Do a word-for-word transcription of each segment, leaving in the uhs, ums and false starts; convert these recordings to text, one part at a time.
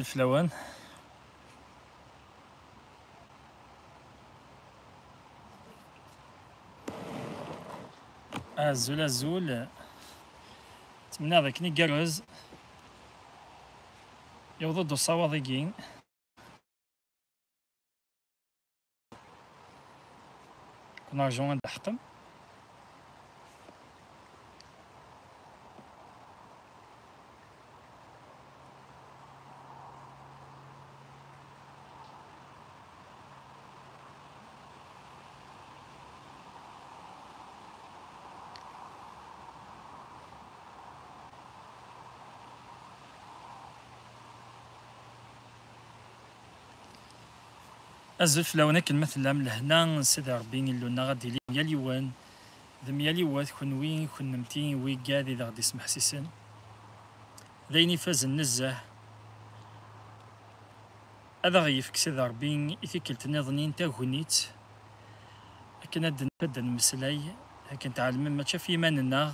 Fell-awen. Azul, azul. Ttmenniɣ d akken igerrez. Yewweḍ-d usawaḍ-agi. Kunarju ad d-teḥqem. Azul fell-awen akken ma tellam, lehna n Sidi Ṛebbi Illu-nneɣ ad d-tili myal yiwen d myal yiwet, kenwi, kennemti, wigad i d aɣ-d-ismeḥsisen. D ayen ifazen nezzeh. Ad aɣ-yefk Sidi Ṛebbi i tikkelt nniḍen n tagnit, akken ad d-, ad d-nemmeslay, akken tɛelmem, mačči ɣef yiman-nneɣ,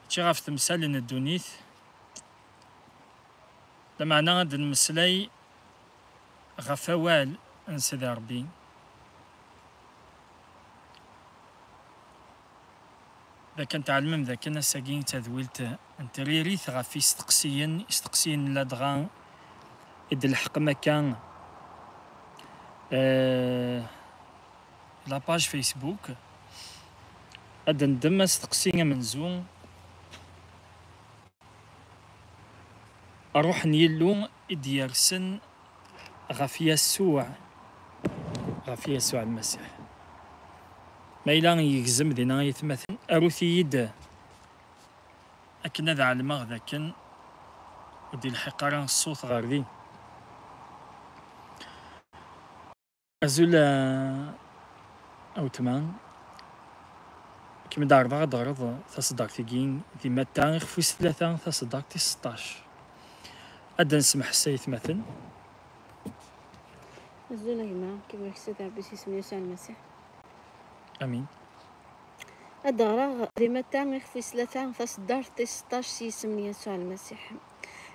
mačči ɣef temsal n ddunit, lameɛna ad d-nemmeslay ɣef wawal n Sidi Ṛebbi. D akken tɛelmem d akken ass-agi d tadwilt n tririt ɣef isteqsiyen, isteqsiyen ladɣa i d-lḥeqm akka, eh, la page Facebook. Ad d-neddem asteqsi amenzu. Ṛṛuḥ n Yillu i d-yersen ɣef Yasuɛ, ɣef Yasuɛ Lmasiḥ. Ma yella yegzem dinna ay atmaten, arut-iyi-d akken ad ɛelmeɣ d akken ur d-ilḥiq ara ṣṣut ɣer din. Azul a, a weltma. Kem-id-ɛerḍeɣ ad d-teɣreḍ taṣeddart-agi di Matta ixef wis tlata, taṣeddart tis seṭṭac. Ad d-nsemmeḥ s aytmaten. Azul a gma, kif yak Sidi Ṛebbi s yisem n Yasuɛ Lmasiḥ. Amin. Ad d-ɣreɣ di Matta ixef wis tlata, taṣeddart tis seṭṭac, s yisem n Yasuɛ Lmasiḥ.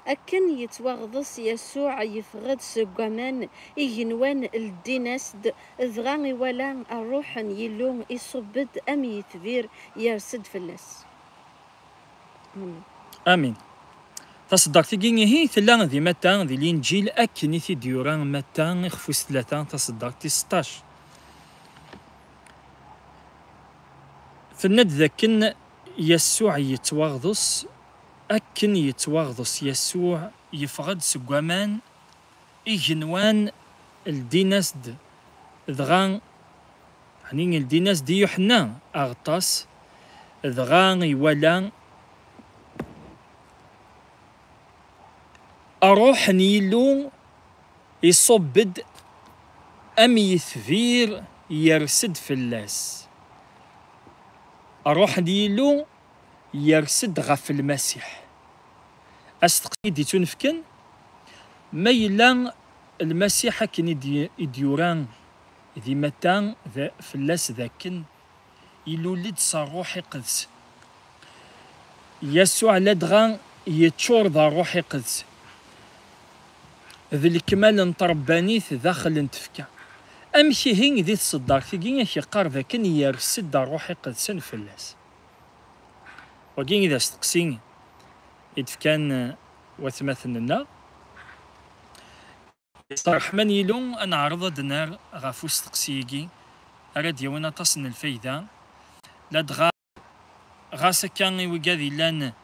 Akken yettwaɣḍes Yasuɛ, yeffeɣ-d seg waman, igenwan ldin-as-d, dɣa iwala Ṛṛuḥ n Yillu iṣubb-d am yitbir, yers-d fell-as. Amin. Amin. Taṣeddart-agi ihi tella di Matta, di Linǧil akken i t-id-yura Matta, ixef wis tlata, taṣeddart tis seṭṭac. Tenna-d dakken Yasuɛ yettwaɣḍes, akken yettwaɣḍes Yasuɛ, yeffeɣ-d seg waman, igenwan ldin-as-d, dɣa, ɛni ldin-as-d i Yuḥenna aɣeṭṭas, dɣa iwala Ṛṛuḥ n Yillu iṣubb-d am yitbir, yers-d fell-as. Ṛṛuḥ n Yillu yers-d ɣef Lmasiḥ. Asteqsi i d-ittunefken, ma yella Lmasiḥ akken i d-, i d-yura di Matta d, fell-as d akken ilul-d s Ṛṛuḥ Iqedsen. Yasuɛ ladɣa yeččur d Ṛṛuḥ Iqedsen, d lekmal n tṛebbanit daxel n tfekka. Amek ihi di tṣeddart-agi ak-yeqqar d akken yers-d Ṛṛuḥ Iqedsen fell-as? Wagi i d asteqsi i d-fkan, eh, watmaten-nneɣ. Yeṣṣer Ṛṛeḥman Yillu, ad neɛreḍ ad d-nerr ɣef usteqsi-agi ara d-yawin aṭas n lfayda, ladɣa ɣas akka i wigad yellan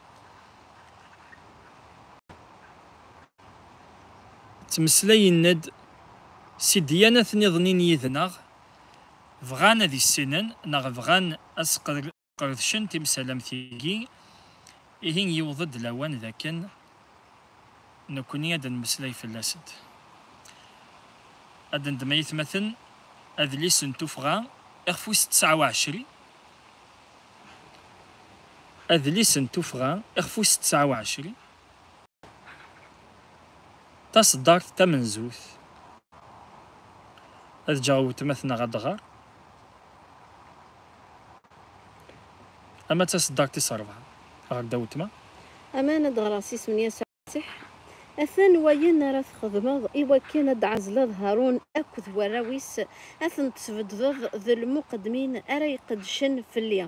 ttmeslayen-d si ddyanat nniḍen yid-neɣ, bɣan ad issinen neɣ bɣan ad sqer-, sqerdcen timsal am tigi, ihi yewweḍ-d lawan d akken nekkni ad d-nemmeslay fell-asent. Ad d-neddem ay atmaten adlis n tuffɣa, ixef wis tesɛa u ɛecrin. Adlis n tuffɣa, ixef wis tesɛa u ɛecrin. Taṣeddart tamenzut. Ad ǧǧeɣ weltma-tneɣ ad tɣer. Ama d taṣeddart tis ṛebɛa, ɣer dda weltma. Aman ad ɣreɣ s isem n Yasuɛ Lmasiḥ. Atan wayen ara txedmeḍ i wakken ad d-tɛezleḍ Harun akked warraw-is, ad ten-tesbeddeḍ d lmuqeddmin ara iqeddcen fell-i.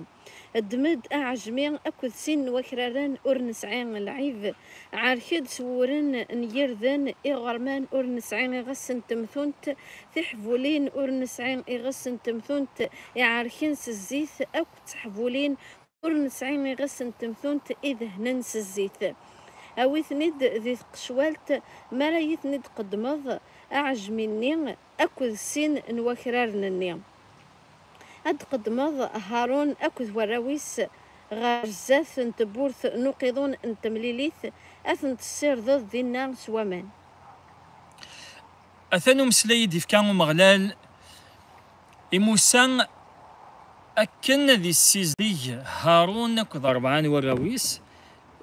Ddem-d aɛejmi akked sin n wakraren ur nesɛi lɛib, ɛerk-d s wuwren n yirden iɣerman ur nesɛi iɣes n temtunt, tiḥbulin ur nesɛi iɣes n temtunt iɛerken s zzit, akked teḥbulin ur nesɛi iɣes n temtunt idehnen s zzit. Awi-ten-id di tqecwalt, mi ara iyi-ten-id-tqeddmeḍ, aɛejmi-nni akked sin n wakraren-nni. Ad d-tqeddmeḍ Harun akked warraw-is ɣer zdat n tewwurt n uqiḍun n temlilit, ad ten-tessirdeḍ dinna s waman. Atan umeslay i d-ifka Umeɣlal i Musa akken ad issizdeg Harun akked rebɛa n warraw-is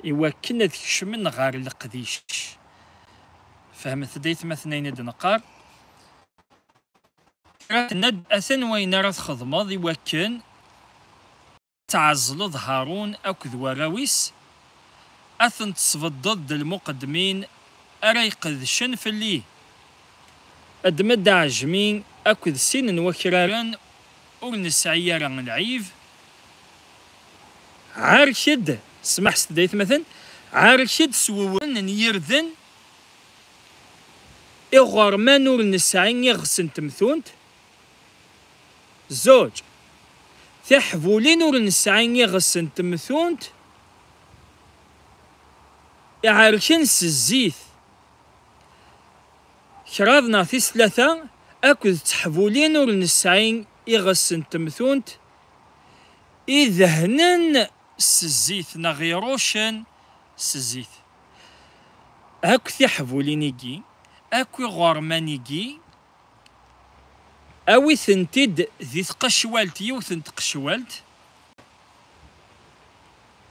i wakken ad kecmen ɣer leqdic. Fehmet-d aytmaten ayen i d-neqqar. Kra tenna-d, atan wayen ara txedmeḍ i wakken tɛezleḍ Harun akked warraw-is, ad ten-tesbeddeḍ d lmuqeddmin ara iqedcen fell-i. Ddem-d aɛejmi akked sin n wakraren ur nesɛi ara lɛib. Ɛerk-d, smaḥ s tdaytmaten, ɛerk-d s wuwren n yirden iɣerman ur nesɛi iɣes n temtunt. Zuǧ, tiḥbulin ur nesɛi iɣes n temtunt iɛerken s zzit. Kraḍ neɣ tis tlata akked teḥbulin ur nesɛi iɣes n temtunt idehnen s zzit neɣ irucen s zzit. Akk tiḥbulin-igi, akk iɣerman-igi, awi-tent-id di tqecwalt, yiwet n tqecwalt.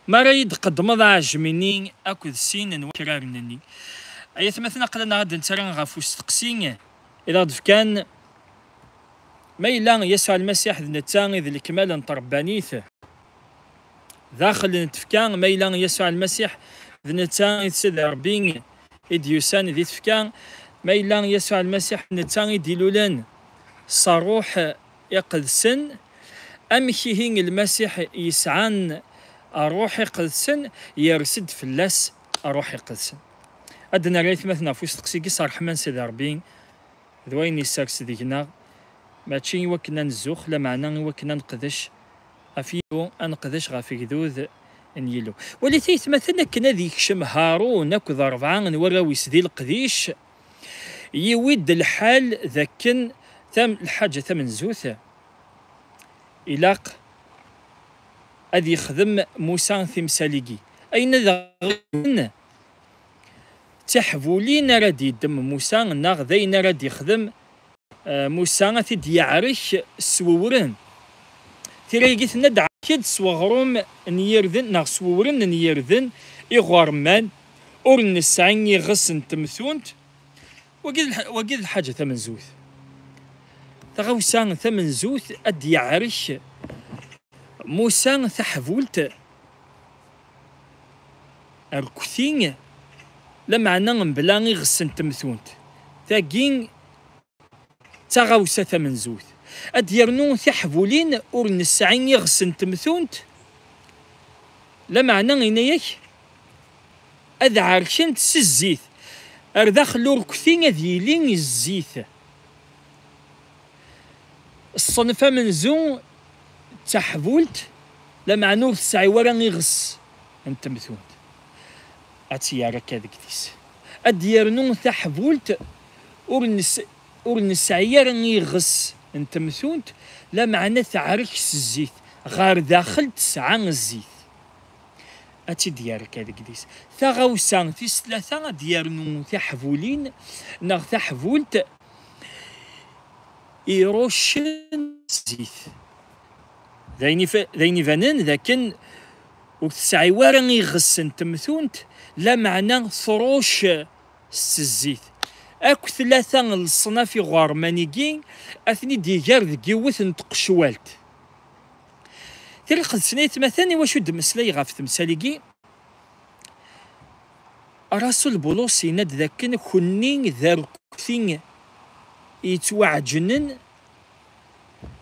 Mi ara yi-d-tqeddmeḍ aɛejmi-nni akked sin n wakraren-nni. Ay atmaten, aql-aneɣ ad d-nettarra ɣef usteqsi i d aɣ-d-fkan, ma yella Yasuɛ Lmasiḥ d netta i d lekmal n tṛebbanit daxel n tfekka, ma yella Yasuɛ Lmasiḥ d netta i d Sidi Ṛebbi i d-yusan di tfekka, ma yella Yasuɛ Lmasiḥ d netta i d-ilulen s Ṛṛuḥ Iqedsen, amek ihi Lmasiḥ yesɛan Ṛṛuḥ Iqedsen, yers-d fell-as Ṛṛuḥ Iqedsen? Ad d-nerr aytmaten ɣef usteqsi-agi s ṛṛeḥma n Sidi Ṛebbi, d wayen yessers deg-neɣ, mačči i wakken ad nzux, lameɛna i wakken ad neqdec ɣef Yillu, ad neqdec ɣef ugdud n Yillu. Walit aytmaten akken ad yekcem Harun akked ṛebɛa n warraw-is di leqdic, yiwi-d lḥal d akken tam-, lḥaǧa tamenzut, ilaq ad yexdem Musa timsal-igi. Ayen ad aɣ-, d tiḥbulin ara d-yeddem Musa, neɣ d ayen ara d-yexdem, eh, Musa, ad t-id-yeɛrek s wewren. Tira-agi tenna-d, ɛerk-d s weɣrum n yirden, neɣ s wewren n yirden iɣerman, ur nesɛi iɣes n temtunt. Wagi d lḥ-, wagi d lḥaǧa tamenzut. Taɣawsa tamenzut, ad d-yeɛrek Musa taḥbult, rkti, lameɛna mebla iɣes n temtunt. Tagi d taɣawsa tamenzut. Ad d-yernu tiḥbulin ur nesɛi iɣes n temtunt, lameɛna yenna-yak ad ɛerkent s zzit. Ar daxel urkti ad yili zzit. Ṣṣenf amenzu d taḥbult, lameɛna ur tesɛi wara iɣes n temtunt. Ad tt-yerr akka deg dis. Ad d-yernu taḥbult ur nes-, ur nesɛi ara iɣes n temtunt, lameɛna teɛrek s zzit, ɣer daxel tesɛa zzit. Ad tt-id-yerr akka deg dis. Taɣawsa tis tlata, ad d-yernu tiḥbulin neɣ taḥbult iruccen s zzit. D ayen ifa-, d ayen ibanen d akken ur tesɛi wara iɣes n temtunt, lameɛna trucc s zzit. Akk tlata n leṣnaf iɣerman-igi, ad ten-id-iger deg yiwet n tqecwalt. Tira iqedsen, aytmaten, iwacu d-mmeslay ɣef temsal-igi? Rasul Bulus yenna-d dakken kunni d arekti yettwaɛǧnen,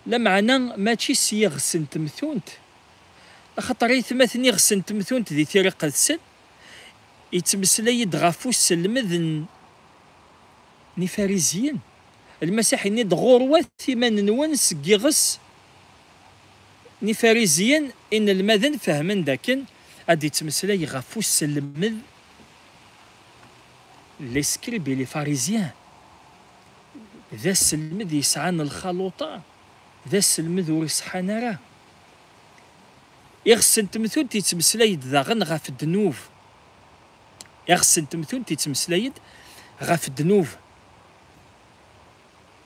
lameɛna mačči s yiɣes n temtunt, axaṭer aytmaten iɣes n temtunt di Tira Iqedsen yettmeslay-d ɣef uselmed n, n Ifariziyen. Lmasiḥ yenna-d ɣurwat iman-nwen seg yiɣes n Ifariziyen. Inelmaden fehmen dakken ad d-yettmeslay ɣef uselmed, les scribes et les pharisiens, d aselmed yesɛan lxaluṭa, d aselmed ur iṣeḥḥan ara. Iɣes n temtunt yettmeslay-d daɣen ɣef ddnub. Iɣes n temtunt yettmeslay-d ɣef ddnub.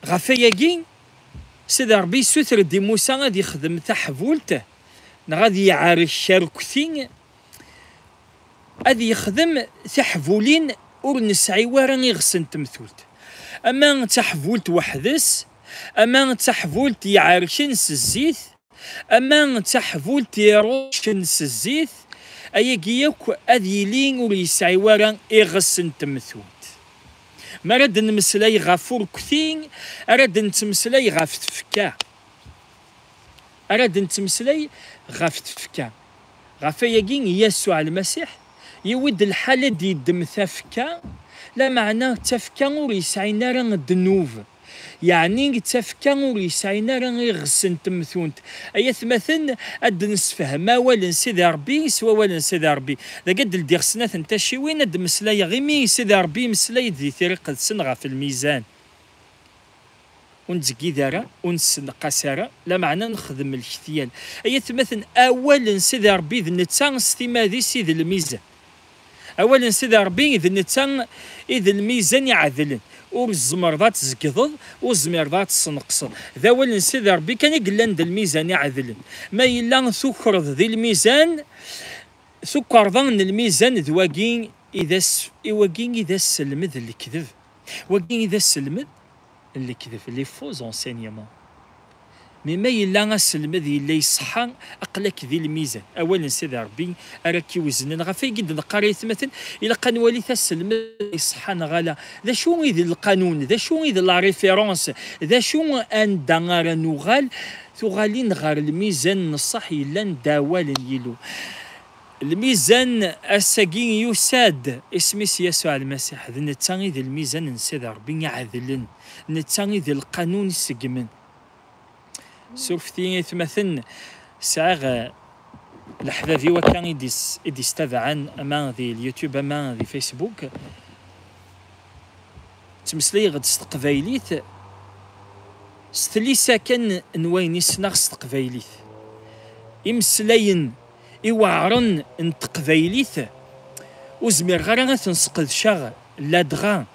Ɣef wayagi, Sidi Ṛebbi yessuter-d i Musa ad yexdem taḥbult, neɣ ad iɛerk arekti, ad yexdem tiḥbulin ur nesɛi wara iɣes n temtunt. Ama d taḥbult weḥd-s, ama d taḥbult iɛerken s zzit, ama d taḥbult irucen s zzit, ayagi yakk ad yili ur yesɛi wara iɣes n temtunt. Mi ara d-nemmeslay ɣef urekti, ara d-nettmeslay ɣef tfekka. Ara d-nettmeslay ɣef tfekka. Ɣef wayagi, Yasuɛ Lmasiḥ, yiwi-d lḥal ad d-yeddem tafekka, lameɛna d tafekka ur yesɛin ara ddnub. Yeɛni d tafekka ur yesɛin ara iɣes n temtunt. Ay atmaten, ad d-nessefhem awal n Sidi Ṛebbi s wawal n Sidi Ṛebbi. Dagi ad d-ldiɣ snat n tacciwin, ad d-mmeslayeɣ imi Sidi Ṛebbi yemmeslay-d di Tira Iqedsen ɣef lmizan. Ur nettzeggid ara, ur nessenqas ara, lameɛna nexdem lketyal. Ay atmaten, awal n Sidi Ṛebbi d netta s timad-is i d lmizan. Awal n Sidi Ṛebbi d netta i d lmizan iɛedlen. Ur tzemreḍ ad tzegdeḍ, ur tezmireḍ ad tesneqseḍ. D awal n Sidi Ṛebbi kan i yellan d lmizan iɛedlen. Ma yella tukreḍ di lmizan, tukerḍa n lmizan d wagi i d as-, i wagi i d aselmed n lekdeb. Wagi i d aselmed n lekdeb, les faux enseignements. Mi ma yella aselmed yella iṣeḥḥa, aql-ak di lmizan. Awal n Sidi Ṛebbi ara k-iweznen. Ɣef wayagi d-neqqar ay atmaten, ilaq ad nwali taselmed iṣeḥḥa neɣ ala. D acu i d lqanun? D acu i d la référence? D acu anda ara nuɣal? Tuɣalin ɣer lmizan n ṣṣeḥ yellan d awal n Yillu. Lmizan ass-agi yusa-d, isem-is Yasuɛ Lmasiḥ, d netta i d lmizan n Sidi Ṛebbi iɛedlen, netta i d lqanun iseggmen. Surfet-iyi atmaten, sɛiɣ, eh, leḥbab-iw akka i d-is-, i d-istabaɛen ama di YouTube ama di Facebook. Ttmeslayeɣ-d s teqbaylit, s tlisa kan n wayen i ssneɣ s teqbaylit. Imeslayen iweɛren n teqbaylit, ur zmireɣ ara ad ten-sqedceɣ ladɣa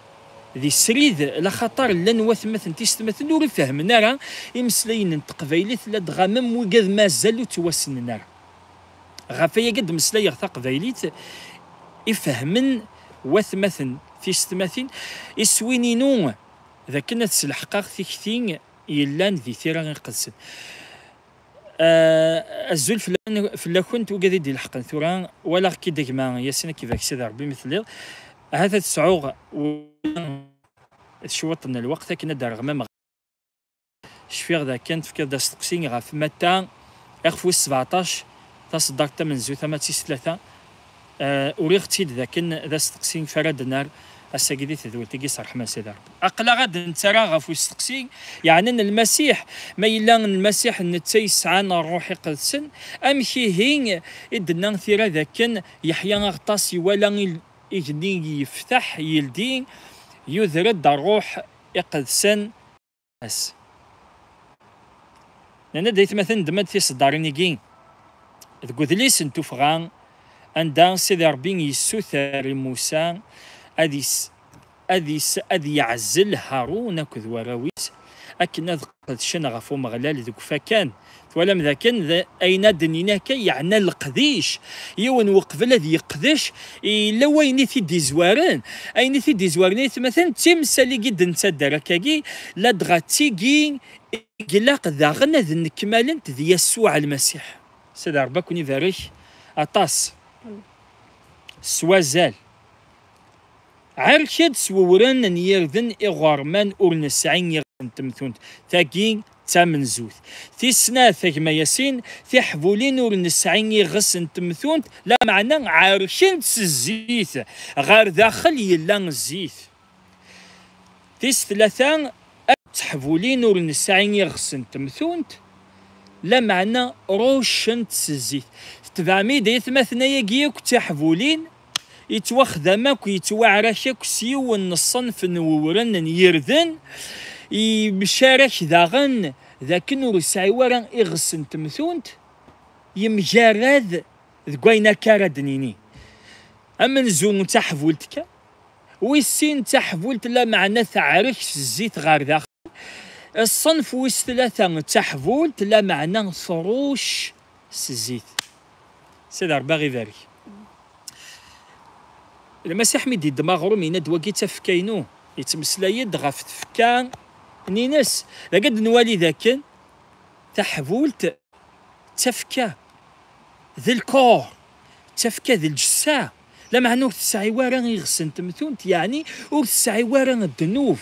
di srid, laxaṭer llan watmaten tisetmatin ur ifehmen ara imeslayen n teqbaylit, ladɣa mem wigad mazal ur ttwassnen ara. Ɣef wayagi ad d-meslayeɣ taqbaylit, ifehmen watmaten tisetmatin, iswin-inu d akken ad sleḥqeɣ tikti yellan di Tira Iqedsen. Ah, azul fell-, fell-akent wigad i d-ileḥqen tura, walaɣ-k-id a gma Yasin, ad k-ibarek Sidi Ṛebbi mi telliḍ. Ahat ad sɛuɣ cwiṭ n lweqt akken ad d-rreɣ ma cfiɣ d akken tefkiḍ-d asteqsi ɣef Matta, ixef wis sebɛeṭṭac, taṣeddart tamenzut, ama d tis tlata. Eh, uriɣ-tt-id d akken d asteqsi f ara d-nerr ass-agi di tedwilt-agi s ṛṛeḥma n Sidi Ṛebbi. Aql-aɣ ad d-nettarra ɣef usteqsi, yeɛnan Lmasiḥ, ma yella Lmasiḥ netta yesɛan Ṛṛuḥ Iqedsen, amek ihi i d-tenna tira d akken Yeḥya Aɣeṭṭas iwala il-, igenni yefteḥ, yeldi, yuder-d Ṛṛuḥ Iqedsen? As. Nnan-d aytmaten, ddem-d tiseddarin-agi deg udlis n tuffɣa, anda Sidi Ṛebbi yessuter i Musa ad is-, ad is-, ad yeɛzel Harun akked warraw-is akken ad qedcen ɣef Umeɣlal deg ufakan. Twalam dakken d ayen ad d-nini akka, yeɛna leqdic. Yiwen weqbel ad yeqdec, yella wayen i t-id-izwaren. Ayen i t-id-izwaren, ay atmaten, d timsal-agi d-nettader akkagi, ladɣa d tigi i ilaq daɣen ad nnekmalent d Yasuɛ Lmasiḥ. Sidi Ṛebbi ad ken-ibarek aṭas. S wazal. Ɛerk-d s wewren n yirden iɣerman ur nesɛi iɣes n temtunt. Tagi d tamenzut. Tis snat, a gma Yasin, tiḥbulin ur nesɛi iɣes n temtunt, lameɛna ɛerkent s zzit. Ɣer daxel yella zzit. Tis tlata, tiḥbulin ur nesɛi iɣes n temtunt, lameɛna ruccent s zzit. Tetbeɛm-iyi-d, ay atmaten, ayagi akk d tiḥbulin, yettwaxdam akk, yettwaɛrak akk s yiwen n ṣṣenf n wewren n yirden, yemcarak daɣen d akken ur yesɛi ara iɣes n temtunt, yemgarad deg wayen akka ara d-nini. Amenzu d taḥbult kan, wis sin d taḥbult, lameɛna teɛrek s zzit ɣer daxel. Ṣṣenf wis tlata d taḥbult, lameɛna trucc s zzit. Sidi Ṛebbi a ɣ-ibarek. Lmasiḥ mi d-yeddem aɣrum, yenna-d, wagi d tafekka-inu. Yettmeslay-d ɣef tfekka-nni-ines. Dagi ad nwali d akken taḥbult d tafekka, d lkor, d tafekka, d lǧessa, lameɛna ur tesɛi ara iɣes n temtunt, yeɛni ur tesɛi ara ddnub.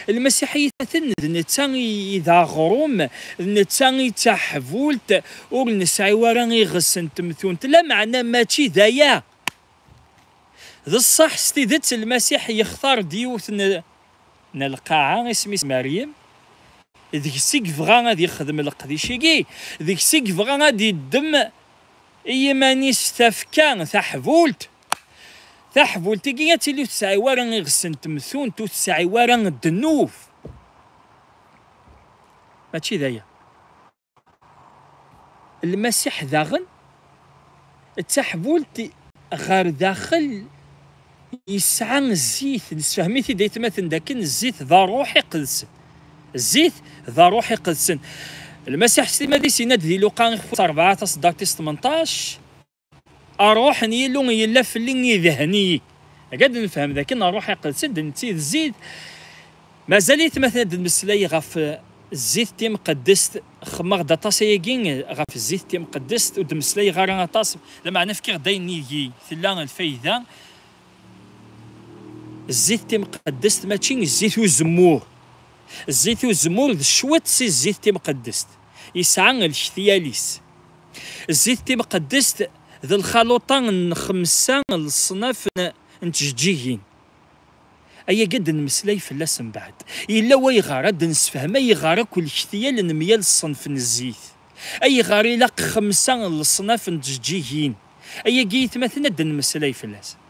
Lmasiḥ, ay atmaten, d netta i, i d aɣrum, d netta i d taḥbult, ur nesɛi ara iɣes n temtunt, lameɛna mačči d aya. D ṣṣeḥ, s tidet, Lmasiḥ yextar-d yiwet n, n lqaɛa, isem-is Meryem. Deg-s i yebɣa ad yexdem leqdic-agi, deg-s i yebɣa ad yeddem i yiman-is tafekka, taḥbult. Taḥbult-agi ad tili ur tesɛi ara iɣes n temtunt, ur tesɛi ara ddnub. Mačči d aya. Lmasiḥ daɣen, d taḥbult ɣer daxel yesɛa zzit. Nessefhem-it-id, ay atmaten, d akken zzit d ṛṛuḥ iqedsen. Zzit d ṛṛuḥ iqedsen. Lmasiḥ s timmad-is yenna-d di Luqa ixef rebɛa taṣeddart tis tmenṭac, Ṛṛuḥ n Yillu yella fell-i, idhen-iyi. Akka ad nefhem d akken ṛṛuḥ iqedsen d netta i d zzit. Mazal-it ma ad d-nmeslay ɣef zzit timqeddest, xemmeɣ-d aṭas ayagi ɣef zzit timqeddest, ur d-meslayeɣ ara aṭas, lameɛna fkiɣ-d ayen ideg tella lfayda. Zzit timqeddest mačči zzit uzemmur. Zzit uzemmur d cwiṭ si zzit timqeddest. Yesɛa lketyal-is. Zzit timqeddest d lxaluṭa n xemsa n leṣnaf n, n tjeǧǧigin. Ayagi ad d-nmeslay fell-as mbeɛd. Yella wayɣer ad d-nessefhem ayɣer akk lketyal n myal ṣṣenf n zzit. Ayɣer ilaq xemsa n leṣnaf n tjeǧǧigin. Ayagi, ay atmaten, ad d-nmeslay fell-as.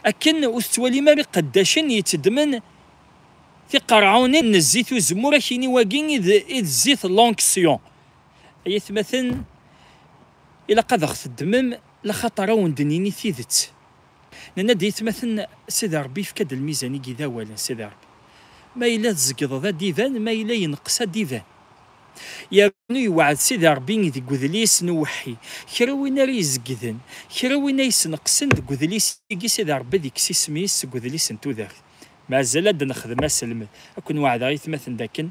Akken ur tettwalim ara iqeddacen yettedmen tiqerɛunin n zzit uzemmur, akini wagi i d, i d zzit l'onction. Ay atmaten, ilaq ad aɣ-teddmem, laxaṭer ad wen-d-nini tidet. Nenna-d, ay atmaten, Sidi Ṛebbi yefka-d lmizan-agi d awal n Sidi Ṛebbi. Ma yella tzegḍeḍ ad d-iban, ma yella yenqes ad d-iban. Yernu yewɛed Sidi Ṛebbi deg udlis n uweḥḥi, kra win ara izegden, kra win ay yesneqsen deg udlis-agi, Sidi Ṛebbi ad ikkes isem-is seg udlis n tudert. Mazal ad d-nexdem aselmed. Ad ken-weɛdeɣ, ay atmaten, d akken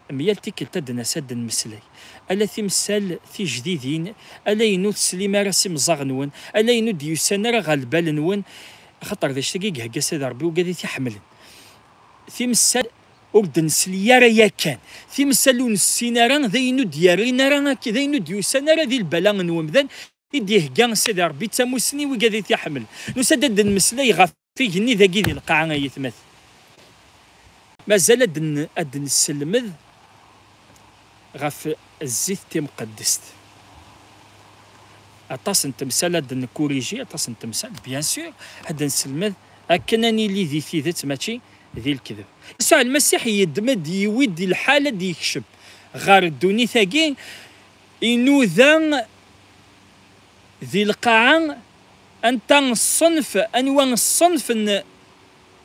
myal tikkelt ad d-nas ad d-nmeslay. Ala timsal tijdidin, ala ayen ur teslim ara s imẓaɣ-nwen, ala ayen ur d-yusan ara ɣer lbal-nwen, axaṭer d acu-agi i ihegga Sidi Ṛebbi i wigad i t-iḥemmlen. Timsal ur d-nesli ara yakan. Timsal ur nessin ara, d ayen ur d-yerrin ara akka, d ayen ur d-yusan ara di lbala n wemdan i d-ihegga Sidi Ṛebbi d tamussni i wigad i t-iḥemmlen. Nusa-d ad d-nmeslay ɣef igenni dagi di lqaɛa, ay atmaten. Mazal ad n-, ad d-nesselmed ɣef zzit timqeddest. Aṭas n temsal ad d-nkuriji, aṭas n temsal, bien sûr, ad d-nesselmed akken ad nili di tidet, mačči di lekdeb. Yasuɛ Lmasiḥ yeddem-d, yewwi-d lḥal ad d-yekcem ɣer ddunit-agi, inuda di lqaɛa anta ṣṣenf, anwa ṣṣenf n,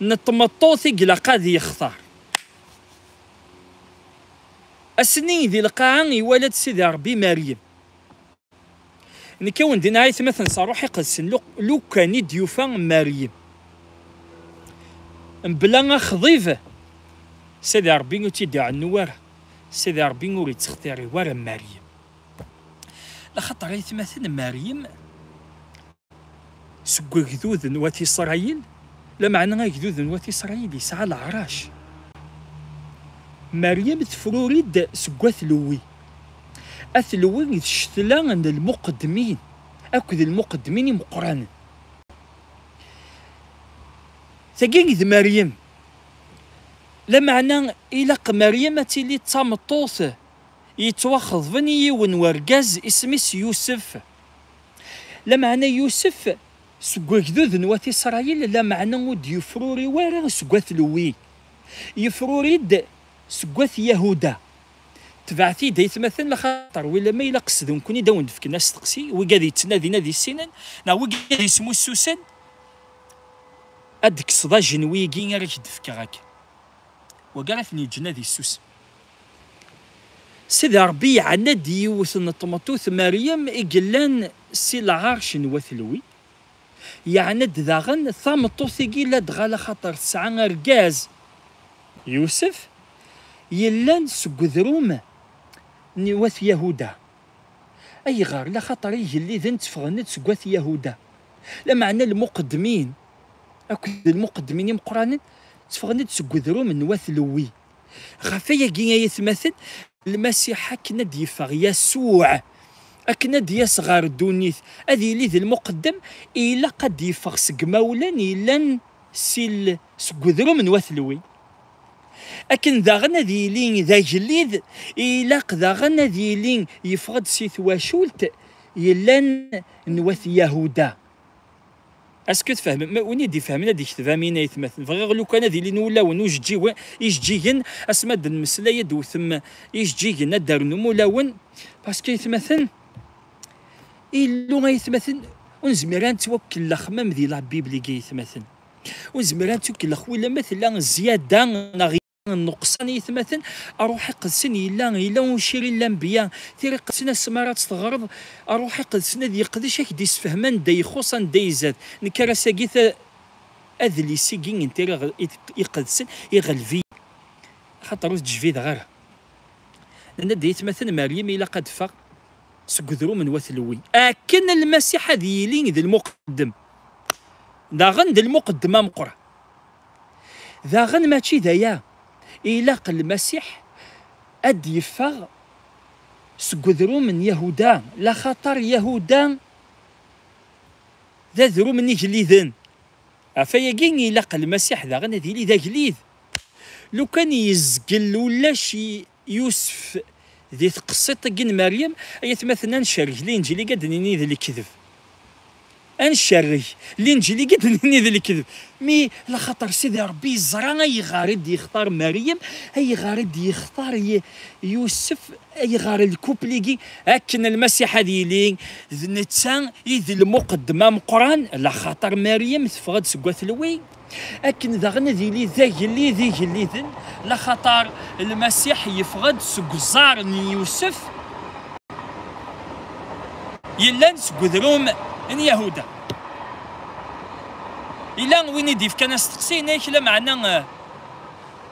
n tmeṭṭut i ilaq ad yextar. Ass-nni di lqaɛa iwala-d Sidi Ṛebbi Meryem. Nekk a wen-d-iniɣ, ay atmaten, s Ṛṛuḥ Iqedsen, lu-, lukan i d-yufa Meryem mebla axḍib, Sidi Ṛebbi ur tt-id-iɛennu ara. Sidi Ṛebbi ur ittextiri ara Meryem. Laxaṭer, ay atmaten, Meryem seg wegdud n wat Isṛayil, Lameɛna agdud n wat Isṛayil yesɛa leɛrac. Meryem tefruri-d seg wat Lewwi. At Lewwi d ccetla n lmuqeddmin akked lmuqeddmin imeqqranen. Tagi d Meryem. Lameɛna ilaq Meryem ad tili d tameṭṭut yettwaxeḍben i yiwen n wergaz isem-is Yusef. Lameɛna Yusef seg wegdud n wat Isṛayil, lameɛna ur d-yefruri wara seg wat Lewwi. Yefruri-d seg wat Yahuda. Tebɛet-iyi-d aytmaten, laxaṭer wila ma ilaq s d nekkni d awen-d-fken asteqsi, wigad yettnadin ad issinen, neɣ wigad yesmussusen, ad d-kkseḍ ajenwi-agi ara k-d-fkeɣ akka. Wagi ara ten-yeǧǧen ad issusem. Sidi Ṛebbi yeɛna-d yiwet n tmeṭṭut, Meryem, i yellan si lɛerc n wat Lewwi. Yeɛna-d daɣen tameṭṭut-agi ladɣa laxaṭer tesɛa argaz, Yusef, yellan seg udrum n wat Yahuda. Ayɣer? Laxaṭer igelliden tteffɣen-d seg wat Yahuda. Lameɛna lmuqeddmin akked lmuqeddmin imeqqranen tteffɣen-d seg udrum n wat Lewwi. Ɣef ayagi ay atmaten, Lmasiḥ akken ad d-yeffeɣ Yasuɛ, akken ad d-yas ɣer ddunit, ad yili d lmuqeddem, ilaq ad d-yeffeɣ seg imawlan yellan si l-, seg udrum n wat Lewwi. Akken daɣen ad yili d agellid, ilaq daɣen ad yili yeffeɣ-d si twacult yellan n wat Yahuda. Est-ce que tfehmem? Ma win i d-ifehmen ad d-ikteb amin, aytmaten. Bɣiɣ lukan ad ilin wulawen ujeǧǧigen, ijeǧǧigen, asmi ad nmeslay ad d-tewtem ijeǧǧigen, ad d-ternum ulawen. Parce que aytmaten, Illu, aytmaten, ur nezmir ad nettwakkellex même di la Bible-agi, aytmaten. Ur nezmir ad nettwakkellex wala ma tella zzyada neɣ nnuqṣan, aytmaten. Ṛṛuḥ Iqedsen yella, yella uciri n lanbeyya. Tira Iqedsen, asmi ara tt-teɣreḍ, Ṛṛuḥ Iqedsen ad yeqdec, ad k-d-isefhem anda ixuṣ, anda izad. Nekk ar ass-agi ta-, adlis-agi n Tira Iqedsen iɣleb-iyi. Axaṭer ur t-ǧbideɣ ara. Nenna-d, aytmaten, Meryem ilaq ad d-teffeɣ seg udrum n wat Lewwi. Akken Lmasiḥ ad yili d lmuqeddem. Daɣen d lmuqeddem ameqqran. Daɣen mačči d aya. Ilaq Lmasiḥ ad d-yeffeɣ seg udrum n Yahuda, laxaṭer Yahuda d adrum n igelliden. Ɣef wayagi, ilaq Lmasiḥ daɣen ad yili d agellid. Lukan yezgel ulac i Yusef di tqessiṭ-agi n Meryem, ay atmaten, ad ncerreg Linǧil i ad d-nini d lekdeb. Ad ncerreg Linǧil i ad d-nini d lekdeb. Mi laxaṭer Sidi Ṛebbi yeẓra ayɣer i d-yextar Meryem, ayɣer i d-yextar Y-, Yusef, ayɣer lkupl-igi, akken Lmasiḥ ad yili d netta i d lmuqeddem ameqqran, laxaṭer Meryem teffeɣ-d seg At Lewwi, akken daɣen ad yili d agellid igelliden, laxaṭer Lmasiḥ yeffeɣ-d seg uẓar n Yusef yellan seg udrum n Yahuda. Yella win i d-yefkan asteqsi, yenna-ak, lameɛna, eh,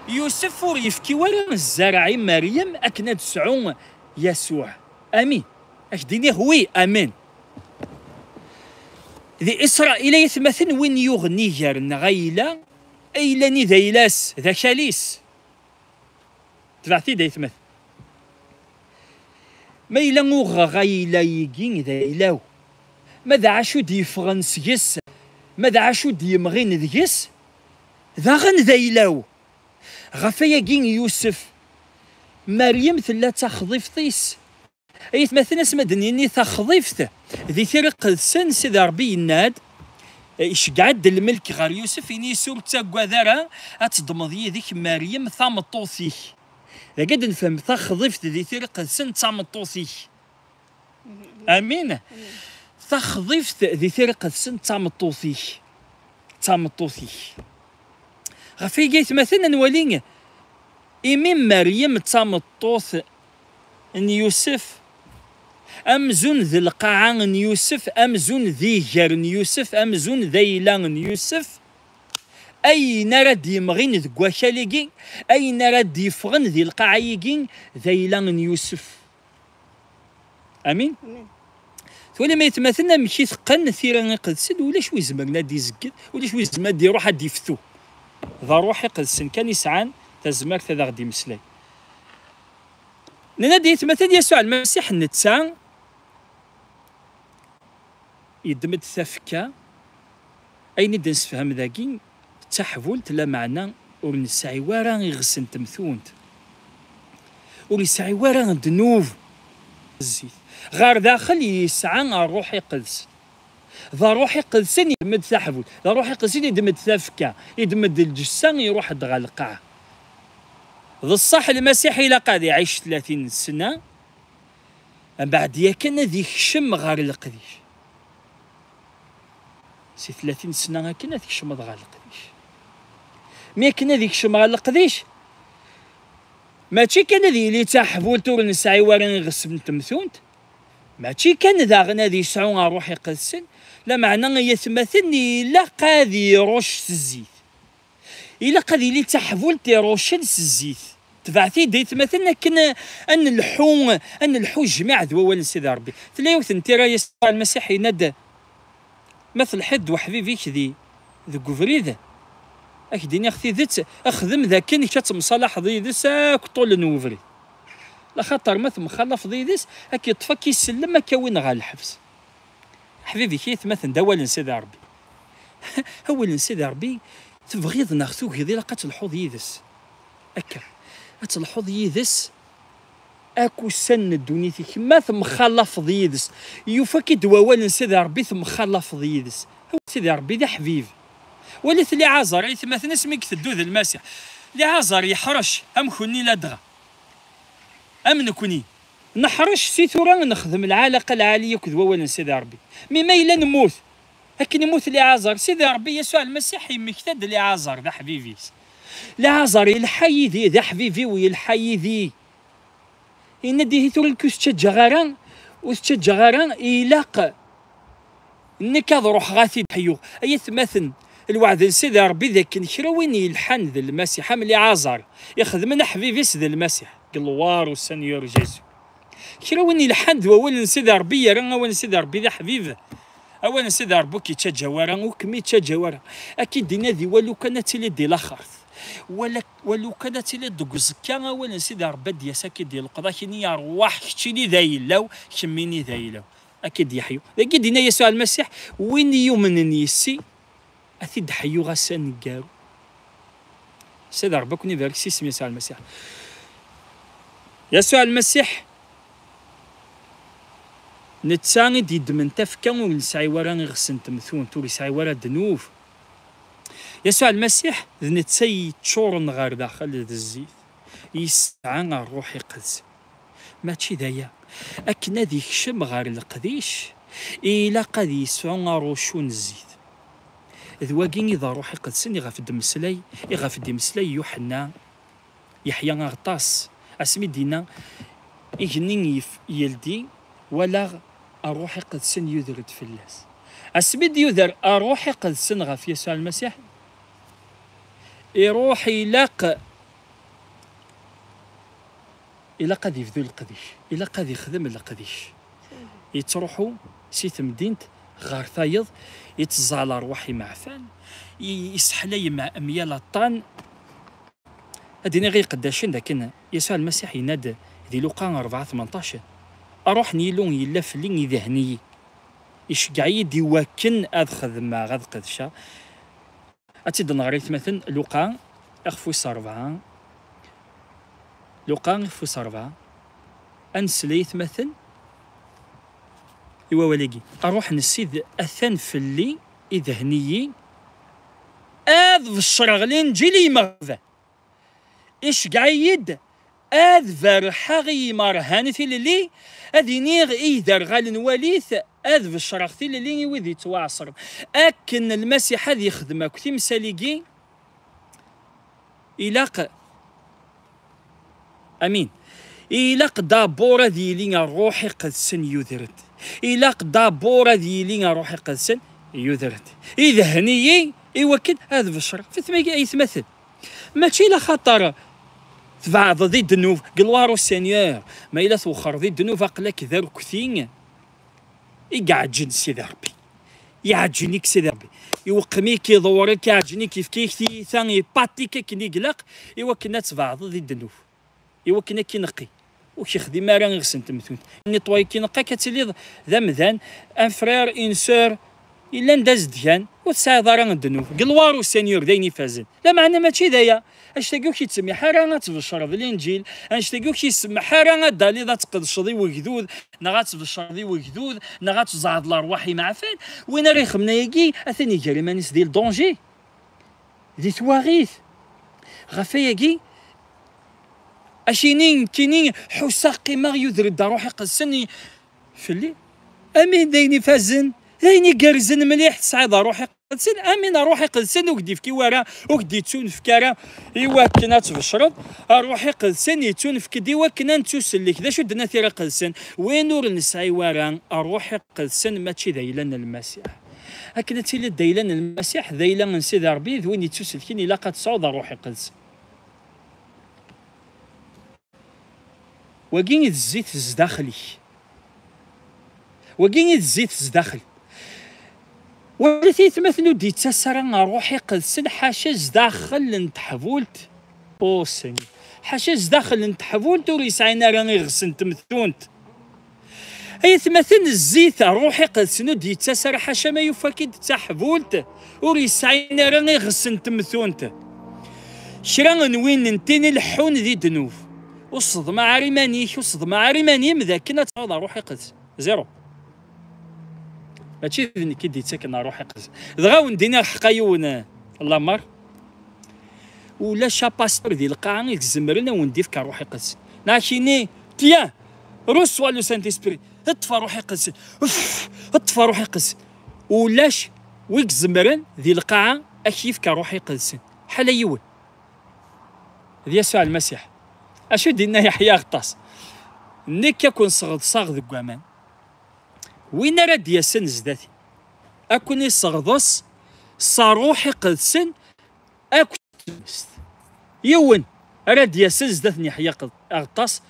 Yusef ur yefki wara zzerɛ i Meryem akken ad tesɛu Yasuɛ. Amin. Ad k-d-iniɣ, wi, amin. Di Isṛayil, ay atmaten, win yuɣen iger neɣ ayla, ayla-nni d ayla-s, d akal-is. Tebɛet-id, ay atmaten. Ma yella uɣeɣ ayla-agi d ayla-w, ma d acu d-yeffɣen seg-s, ma d acu d-yemɣin deg-s, daɣen d ayla-w. Ɣef wayagi, Yusef, Meryem tella d taxḍibt-is. Ay atmaten, asmi ad d-nini taxḍibt, di Tira Iqedsen, Sidi Ṛebbi yenna-d, iceggeɛ-d lmelk ɣer Yusef, ini-as, ur ttaggad ara, ad teddmeḍ yid-k Meryem tameṭṭut-ik. Dagi ad nefhem taxḍibt di Tira Iqedsen d tameṭṭut-ik. Amin. Taxḍibt di Tira Iqedsen d tameṭṭut-ik. D tameṭṭut-ik. Ɣef wayagi, ay atmaten, ad nwali imi Meryem d tameṭṭut n Yusef, amzun d lqaɛa n Yusef, amzun d iger n Yusef, amzun d ayla n Yusef, ayen ara d-yemɣin deg wakal-agi, ayen ara d-yeffɣen di lqaɛa-agi, d ayla n Yusef. Amin? Amin. Twalam ay atmaten amek i teqqen tira iqedsen, ulac wi izemren ad d-izegger, ulac wi izemren ad d-iruḥ ad d-iftu. D Ṛṛuḥ Iqedsen kan i sɛan tazmert ad aɣ-d-imeslay. Nenna-d ay atmaten Yasuɛ Lmasiḥ netta yeddem-d tafekka, ayen i d-nessefham dagi d taḥbult, lameɛna ur nesɛi wara iɣes n temtunt, ur yesɛi wara ddnub. Zzit. Ɣer daxel yesɛa Ṛṛuḥ Iqedsen. D Ṛṛuḥ Iqedsen yeddem-d taḥbult, d Ṛṛuḥ Iqedsen yeddem-d tafekka, yeddem-d lǧessa, iruḥ-d ɣer lqaɛa. D ṣṣeḥ Lmasiḥ ilaq ad iɛic tlatin sna, mbeɛd yakan ad ikcem ɣer leqdic. Si tlatin sna akken ad tkecmeḍ ɣer leqdic. Mi akken ad ikcem ɣer leqdic, mačči kan ad yili d taḥbult ur nesɛi wara iɣes n temtunt, mačči kan daɣen ad yesɛu Ṛṛuḥ Iqedsen, lameɛna ay atmaten ilaq ad irucc s zzit. Ilaq ad yili d taḥbult iruccen s zzit. Tebɛet-iyi-d ay atmaten akken ad nelḥu, ad nelḥu jmiɛ d wawal n Sidi Ṛebbi. Tella yiwet n tira Yasuɛ Lmasiḥ yenna-d, ma telḥiḍ d weḥbib-ik di, deg ubrid, ad k-d-iniɣ tidet, xdem d akken kečč ad temsalaḥeḍ yid-s akk ṭul n ubrid. Laxaṭer ma temxalafeḍ yid-s, ad k-yeṭṭef, ad k-isellem, ad k-awin ɣer lḥebs. Ḥbib-ik ay atmaten d awal n Sidi Ṛebbi. Awal n Sidi Ṛebbi, tebɣiḍ neɣ tugiḍ, ilaq ad telḥuḍ yid-s. Akka, ad telḥuḍ yid-s akk ussan n ddunit-ik. Ma temxalafeḍ yid-s, yufa-k-id wawal n Sidi Ṛebbi, temxalafeḍ yid-s. Awal n Sidi Ṛebbi d aḥbib. Walit Liɛazar ay atmaten asmi i iteddu d Lmasiḥ. Liɛazar yeḥrec am kunni ladɣa. Am nekni. Neḥrec si tura nexdem lɛalaqa lɛali akked wawal n Sidi Ṛebbi. Mi ma yella nemmut, akken immut Liɛazar, Sidi Ṛebbi Yasuɛ Lmasiḥ yemmekta-d Liɛazar d aḥbib-is. Liɛazar yelḥa yid-i, d aḥbib-iw, yelḥa yid-i. Yenna-d ihi tura nekk ur t-ttaǧǧaɣ ara, ur t-ttaǧǧaɣ ara, ilaq nekk ad ruḥeɣ ad t-id-ḥyuɣ. Ay atmaten, lweɛd n Sidi Ṛebbi d akken kra win yelḥan d Lmasiḥ, am Liɛazar, ixedmen aḥbib-is d Lmasiḥ, deg lwar u Seigneur Jésus. Kra win yelḥan d wawal n Sidi Ṛebbi, yerra awal n Sidi Ṛebbi d aḥbib. Awal n Sidi Ṛebbi ur k-yettaǧǧa wara, ur kem-yettaǧǧa wara. Ad k-id-inadi walu kan ad tiliḍ di laxert. Wala, walu kan ad tiliḍ deg uẓekka, awal n Sidi Ṛebbi ad d-yas, ad k-id-yelqeḍ, ad k-ini, "Ṛwaḥ, keččini d ayla-w, kemmini d ayla-w." Ad k-id-yeḥyu. Dagi d-yenna Yasuɛ Lmasiḥ, "Win yumnen yis-i, ad t-id-ḥyuɣ ass aneggaru." Sidi Ṛebbi ad ken-ibarek s yisem Yasuɛ Lmasiḥ. Yasuɛ Lmasiḥ, netta i d-yeddmen tafekka ur nesɛi wara iɣes n temtunt, ur yesɛi wara ddnub. Yasuɛ Lmasiḥ d netta i yeččuren ɣer daxel d zzit, yesɛa Ṛṛuḥ Iqedsen. Mačči d aya. Akken ad ikcem ɣer leqdic, ilaq ad yesɛu arucu n zzit. D wagi i d Ṛṛuḥ Iqedsen iɣef d-mmeslay, iɣef d-imeslay Yuḥenna, Yeḥya Aɣeṭṭas, asmi d-yenna, "Igenni yef-, yeldi, walaɣ Ṛṛuḥ Iqedsen yuder-d fell-as." Asmi d-yuder Ṛṛuḥ Iqedsen ɣef Yasuɛ Lmasiḥ, iṛuḥ ilaq ilaq ad yebdu leqdic, ilaq ad yexdem leqdic. Yettruḥu si temdint ɣer tayeḍ, yettẓalla ṛṛwaḥ imeɛfan, i-, iseḥlay m-, myal aṭṭan. Ad d-iniɣ i iqeddacen dakken Yasuɛ Lmasiḥ yenna-d di Luqa rebɛa tmenṭac, "Ṛṛuḥ n Yillu yella fell-i, idehn-iyi, iceggeɛ-iyi-d i wakken ad xedmeɣ, ad qedceɣ." Ad tt-id-nɣer i tmaten, Luqa, ixef wis ṛebɛa. Luqa, ixef wis ṛebɛa. Ad nsel i tmaten i wawal-agi. "Ṛṛuḥ n Ssid atan fell-i, idhen-iyi, ad beccreɣ Linǧil i yimeɣban. Iceggeɛ-iyi-d ad berrḥeɣ i yimerhan tilelli, ad iniɣ i yderɣalen walit, ad beccreɣ tilelli i wid yettwaɛeṣren." Akken Lmasiḥ ad yexdem akk timsal-igi, ilaq, amin, ilaq dabur ad yili Ṛṛuḥ Iqedsen yuder-d. Ilaq dabur ad yili Ṛṛuḥ Iqedsen yuder-d. Idhen-iyi i wakken ad beccreɣ. Fetma ay tmaten. Mačči la xaṭer tbeɛdeḍ i ddnub, gloire au Seigneur. Ma yella twexxreḍ i ddnub, aql-ak d arkti. i iɛeǧǧen Sidi Ṛebbi. Iɛeǧǧen-ik Sidi Ṛebbi. Iweqqem-ik, iḍewwer-ik, iɛeǧǧen-ik, yefka-yak tiyita, ipaṭ-ik akken i ilaq, i wakken ad tbeɛdeḍ di ddnub. I wakken ad k-ineqqi. Ur k-ixdim ara iɣes n temtunt. Nettoyer-ik, ineqq-ak ad tiliḍ d amdan, un frère, une sœur, yellan d azedgan, ur tesɛiḍ ara ddnub. Gloire au Seigneur, d ayen ifazen. Lameɛna mačči d aya. Annect-agi ur k-ittsemmeḥ ara ad tbecreḍ Linǧil, annect-agi ur k-isemmeḥ ara ad d-taliḍ ad tqedceḍ i wegdud, neɣ ad tbecreḍ i wegdud, neɣ ad tzeɛḍeḍ lerwaḥ imeɛfan. Win ara ixemmen ayagi, atan iger iman-is di ldanger, di twaɣit. Ɣef ayagi, acini nekkini ḥusseɣ qqimeɣ yuder-d Ṛṛuḥ Iqedsen i, fell-i. Amin d ayen ifazen, d ayen igerrzen mliḥ tesɛiḍ Ṛṛuḥ Iqedsen, amin Ṛṛuḥ Iqedsen ur k-d-ifki wara, ur k-d-ittunefk ara i wakken ad tbecreḍ. Ṛṛuḥ Iqedsen ittunefk-d i wakken ad nettusellek. D acu d-nna Tira Iqedsen? Win ur nesɛi wara Ṛṛuḥ Iqedsen, mačči d ayla n Lmasiḥ. Akken ad tiliḍ d ayla n Lmasiḥ, d ayla n Sidi Ṛebbi, d win ittuselkin, ilaq ad tesɛuḍ Ṛṛuḥ Iqedsen. Wagi i d zzit zdaxel-ik. Wagi i d zzit zdaxel. Walit aytmaten, ur d-yettas ara Ṛṛuḥ Iqedsen ḥaca zdaxel n teḥbult. Oh Seigneur. Ḥaca zdaxel n teḥbult ur yesɛin ara iɣes n temtunt. Ay atmaten, zzit Ṛṛuḥ Iqedsen ur d-yettas ara ḥaca ma yufa-k-id d taḥbult ur yesɛin ara iɣes n temtunt. Kra n win n tin ileḥḥun di ddnub, ur sseḍmaɛ ara iman-ik, ur sseḍmaɛ ara iman-im d akken ad taɣeḍ Ṛṛuḥ Iqedsen. Zéro. Mačči d nekk i d-yettaken Ṛṛuḥ Iqedsen. Dɣa wen-d-iniɣ ḥqa yiwen, eh, lamer. Ulac apastur di lqaɛa i izemren a wen-d-ifk Ṛṛuḥ Iqedsen. Neɣ kini, tiens, reçois le Saint-Esprit. Ṭṭef Ṛṛuḥ Iqedsen. Uff, ṭṭef Ṛṛuḥ Iqedsen. Ulac wi izemren di lqaɛa a k-yefk Ṛṛuḥ Iqedsen. Ḥala yiwen. D Yasuɛ Lmasiḥ. Acu d-inna Yeḥya Aɣeṭṭas? Nekk a ken-sɣeḍseɣ deg waman. Win ara d-yasen zdat-i, a ken-isseɣḍes s Ṛṛuḥ Iqedsen akked tmest. Yiwen ara d-yasen zdat n Yeḥya Aɣeṭṭas,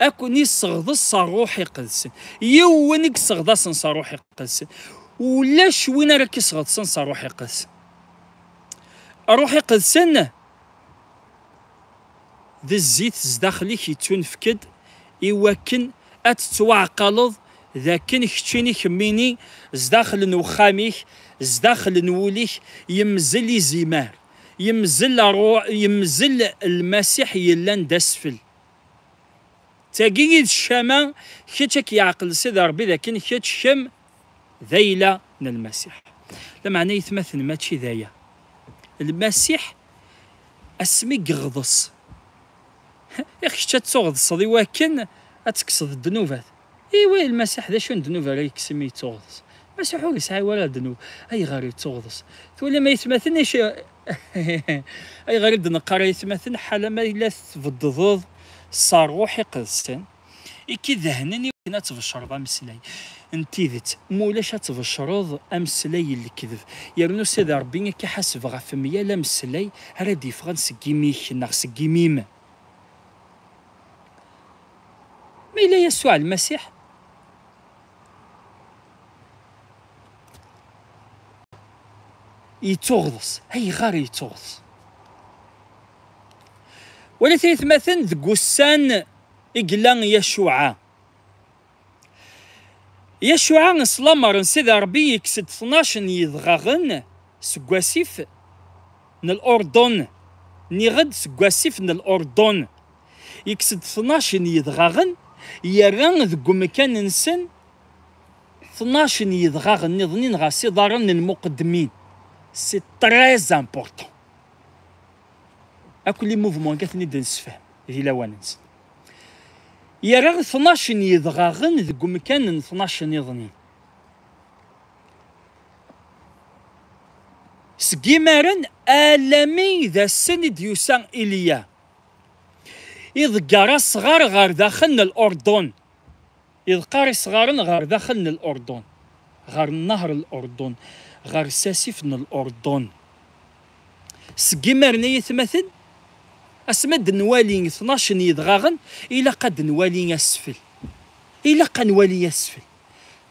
a ken-isseɣḍes s Ṛṛuḥ Iqedsen. Yiwen i yesseɣḍasen s Ṛṛuḥ Iqedsen. Ulac win ara k-isseɣḍsen s Ṛṛuḥ Iqedsen. Ṛṛuḥ Iqedsen d zzit zdaxel-ik yettunefk-d i wakken ad tettwaɛqaleḍ d akken keččini kemmini zdaxel n uxxam-ik, zdaxel n wul-ik, yemzel izimer, yemzel ṛṛu-, yemzel Lmasiḥ yellan d asfel. Tagi i d ccama, kečč ad k-yeɛqel Sidi Ṛebbi d akken kečč kemm d ayla n Lmasiḥ. Lameɛna aytmaten mačči d aya. Lmasiḥ asmi yeɣḍes, ih, kečč ad tuɣḍseḍ i wakken ad tekkseḍ ddnubat. Iwa Lmasiḥ d acu n ddnub ara yekkes imi yettuɣḍes? Lmasiḥ ur yesɛi wara ddnub. Ayɣer yettuɣḍes? Twalam aytmaten ic-, ayɣer i d-neqqar aytmaten? Ḥala ma yella tbeddeḍ s Ṛṛuḥ Iqedsen, i k-idehnen i wakken ad tbecreḍ ameslay n tidet, ma ulac ad tbecreḍ ameslay n lekdeb. Yernu Sidi Ṛebbi ad k-iḥaseb ɣef myal ameslay ara d-yeffɣen seg imi-k neɣ seg imi-m. Ma yella Yasuɛ Lmasiḥ yettuɣḍes, ayɣer yettuɣḍes? Walit aytmaten, deg ussan i yella Yacuɛa. Yacuɛa, s lamer n Sidi Ṛebbi, yekkes-d tnac n yedɣaɣen seg wasif n Lurdun. Nniɣ-d seg wasif n Lurdun. Yekkes-d tnac n yedɣaɣen, yerra deg umkan-nsen tnac n yedɣaɣen nniḍen ɣer s iḍarren n lmuqeddmin. C'est très important. Akk les mouvements akka ten-id-nessefhem di lawan-nsen. Yerra tnac n yedɣaɣen deg umkan n tnac nniḍen. Seg imaren alami d ass-n i d-yusa Iliya. Iḍegger asɣar ɣer daxel n Lurdun. Iḍeqqer isɣaren ɣer daxel n Lurdun, ɣer nnahr n Lurdun, ɣer sasif n Lurdun. Seg imaren ay atmaten, asmi ad nwali tnac n yedɣaɣen, ilaq ad nwali asfel. Ilaq ad nwali asfel.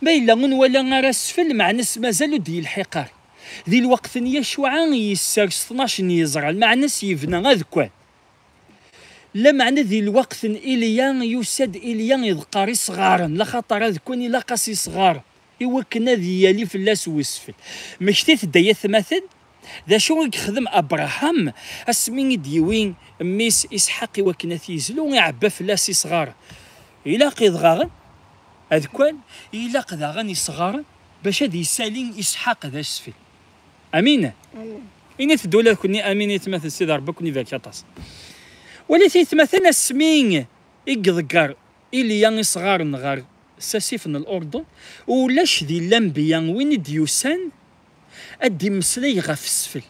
Ma yella ur nwala ara asfel, meɛna-s mazal ur d-yelḥiq ara. Di lweqt n Yacuɛa, yessers tnac n yeẓra, meɛna-s yebna adekkan. Lameɛna di lweqt n Iliya, yusa-d Iliya iḍeqqer isɣaren, laxaṭer adekkan ilaq-as isɣaren, i wakken ad yali fell-as wesfel. Mmektit-d ay atmaten, d acu i yexdem Abṛaham asmi i d-yewwi mmi-s Isḥaq i wakken ad t-yezlu, iɛebba fell-as isɣaren. Ilaq idɣaɣen, adekkan, ilaq daɣen isɣaren bac ad yessali Isḥaq d asfel. Amin. Amin. Init-d ula d kenni amin i tmaten Sidi Ṛebbi, ad ken-ibarek aṭas. Walit i tmaten asmi i iḍegger Iliya isɣaren ɣer sasif n Lurdun, ulac di lanbiya win i d-yusan ad d-immeslay ɣef sfel.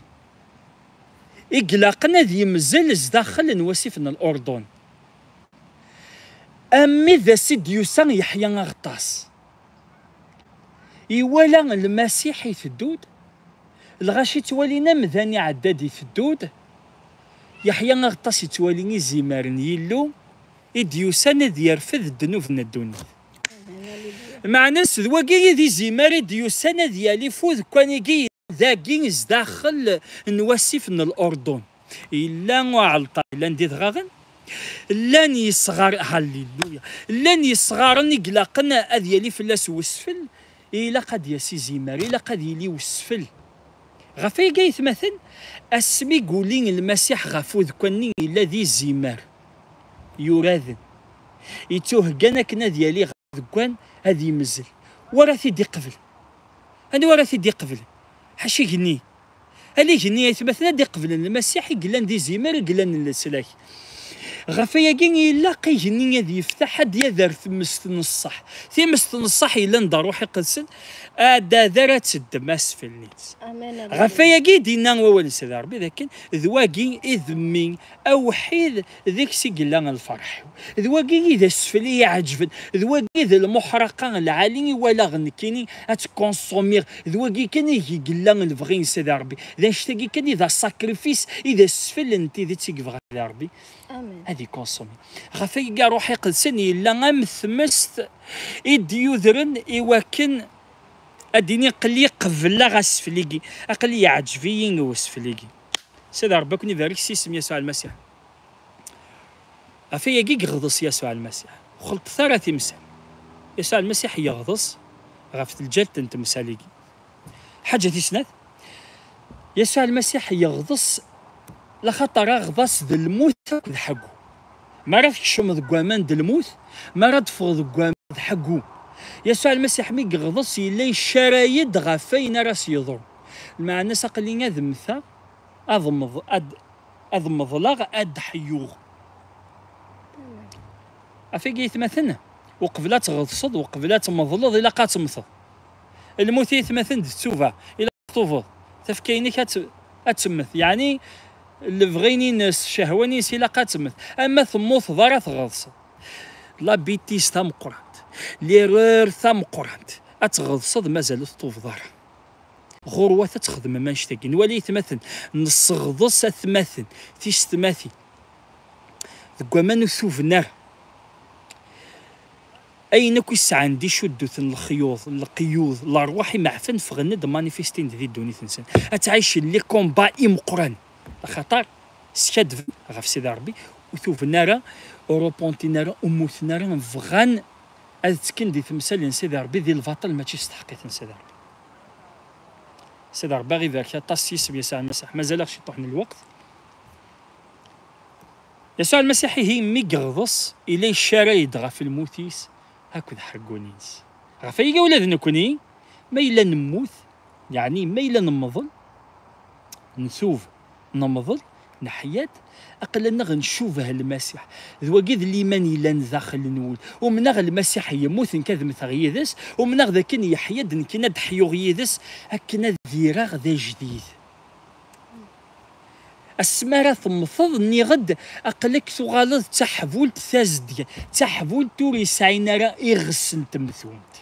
I ilaqen ad yemzel zdaxel n wasif n Lurdun. Am mi d as i d-yusa Yeḥya Aɣeṭṭas. Iwala Lmasiḥ iteddu-d, lɣaci ttwalin amdan iɛedda-d iteddu-d, Yeḥya Aɣeṭṭas ittwali izimer n Yillu i d-yusan ad yerfed ddnub n ddunit. Meɛna-s d wagi i d izimer i d-yusan ad yali f udekkan-agi dagi zdaxel n wasif n Lurdun. Yella uɛelṭar, llan d idɣaɣen, llan yesɣar-, halleluya, llan yesɣaren i ilaqen ad yali fell-as wesfel, ilaq ad d-yas izimer, ilaq ad yili wesfel. Ɣef wayagi ay atmaten, asmi yuli Lmasiḥ ɣef udekkan-nni yella d izimer yuraden, yettuheggan akken ad yali ɣer udekkan ad yemzel. Wa ara t-id-iqeblen? Anwa ara t-id-iqeblen? Ḥaca igenni. Ala igenni ay atmaten ad d-iqeblen Lmasiḥ i yellan d izimer, i yellan d leslak. Ɣef wayagi ilaq igenni ad yefteḥ, ad yader tmest n ṣṣeḥ. Timest n ṣṣeḥ yellan d Ṛṛuḥ Iqedsen, ad d-ader ad teddem asfel-nni. Amin, amin. Ɣef wayagi i d-yenna wawal n Sidi Ṛebbi dakken d wagi i d mmi awḥid deg-s i yella lferḥ-iw. D wagi i d asfel i yi-iɛeǧben. D wagi i d lmuḥraqa lɛali i walaɣ nekkini ad tt-kunsumiɣ. D wagi kan i yella lebɣi n Sidi Ṛebbi. D anect-agi kan i d asakrifis, i d asfel n tidet i yebɣa Sidi Ṛebbi. Amin. Ad ikunsumi. Ɣef wayagi Ṛṛuḥ Iqedsen yella am tmest i d-yudren i wakken ad d-iniɣ aql-i qebleɣ asfel-agi, aql-i yeɛǧeb-iyi usfel-agi. Sidi Ṛebbi ad ken-ibarek s yisem Yasuɛ Lmasiḥ. Ɣef wayagi i yeɣḍes Yasuɛ Lmasiḥ. Ur xelṭet ara timsal. Yasuɛ Lmasiḥ yeɣḍes ɣef teljalt n temsal-agi. Ḥaǧa tis snat, Yasuɛ Lmasiḥ yeɣḍes laxaṭer aɣḍas d lmut akked ḥeggu. Mi ara tkecmeḍ deg waman d lmut, mi ara d-teffɣeḍ deg waman d ḥeggu. Yasuɛ Lmasiḥ mi yeɣḍes yella yeccaray-d ɣef wayen ara s-yeḍrun. Lmeɛna-s aql-i ad mmteɣ, ad mḍ-, ad, ad meḍleɣ, ad ḥeyuɣ. Ɣef wayagi ay atmaten, uqbel ad tɣeḍseḍ, uqbel ad tmeḍleḍ, ilaq ad temmteḍ. Lmut ay atmaten d ttuba, ilaq ad tubeḍ. Tafekka-inek ad t-, ad temmet. Yeɛni, lebɣi-ines, ccehwa-ines, ilaq ad temmet. Ama temmuteḍ ara tɣeḍseḍ. La bêtise tameqqrant, l'erreur tameqqrant, ad tɣeḍseḍ mazal ur ttubeḍ ara. Ɣurwat ad txedmem annect-agi. Nwali atmaten, nesseɣḍes atmaten, tisetmatin. Deg waman ur tuben ara. Ayen akk i sɛan d icudduten, lexyuḍ, leqyud, lerwaḥ imeɛfan ffɣen-d, manifestin-d di ddunit-nsen. Ad ttɛicen les combats imeqqranen. Axaṭer skadben ɣef Sidi Ṛebbi, ur tuben ara, ur repentin ara, ur mmuten ara, bɣan ad ttekken di temsal n Sidi Ṛebbi, di lbaṭel, mačči s tḥeqqit n Sidi Ṛebbi. Sidi Ṛebbi ad ɣ-ibarek aṭas s yisem Yasuɛ Lmasiḥ. Mazal-aɣ ciṭuḥ n lweqt. Yasuɛ Lmasiḥ, ihi, mi yeɣḍes, ila yeccaray-d ɣef lmut-is akked ḥeggun-ines. Ɣef wayagi ula d nekkni, ma yella nemmut, yeɛni ma yella nemḍel, ntub, nemḍel, neḥya-d, aql-aneɣ ncubeh Lmasiḥ. D wagi d liman yellan daxel n wul. Umneɣ Lmasiḥ yemmut, nekk ad mmteɣ yid-s. Umneɣ dakken yeḥya-d, nekkini ad d-ḥyuɣ yid-s, akken ad direɣ d ajdid. Asmi ara temmteḍ, nniɣ-d, aql-ak tuɣaleḍ d taḥbult tazedgant, d taḥbult ur yesɛin ara iɣes n temtunt.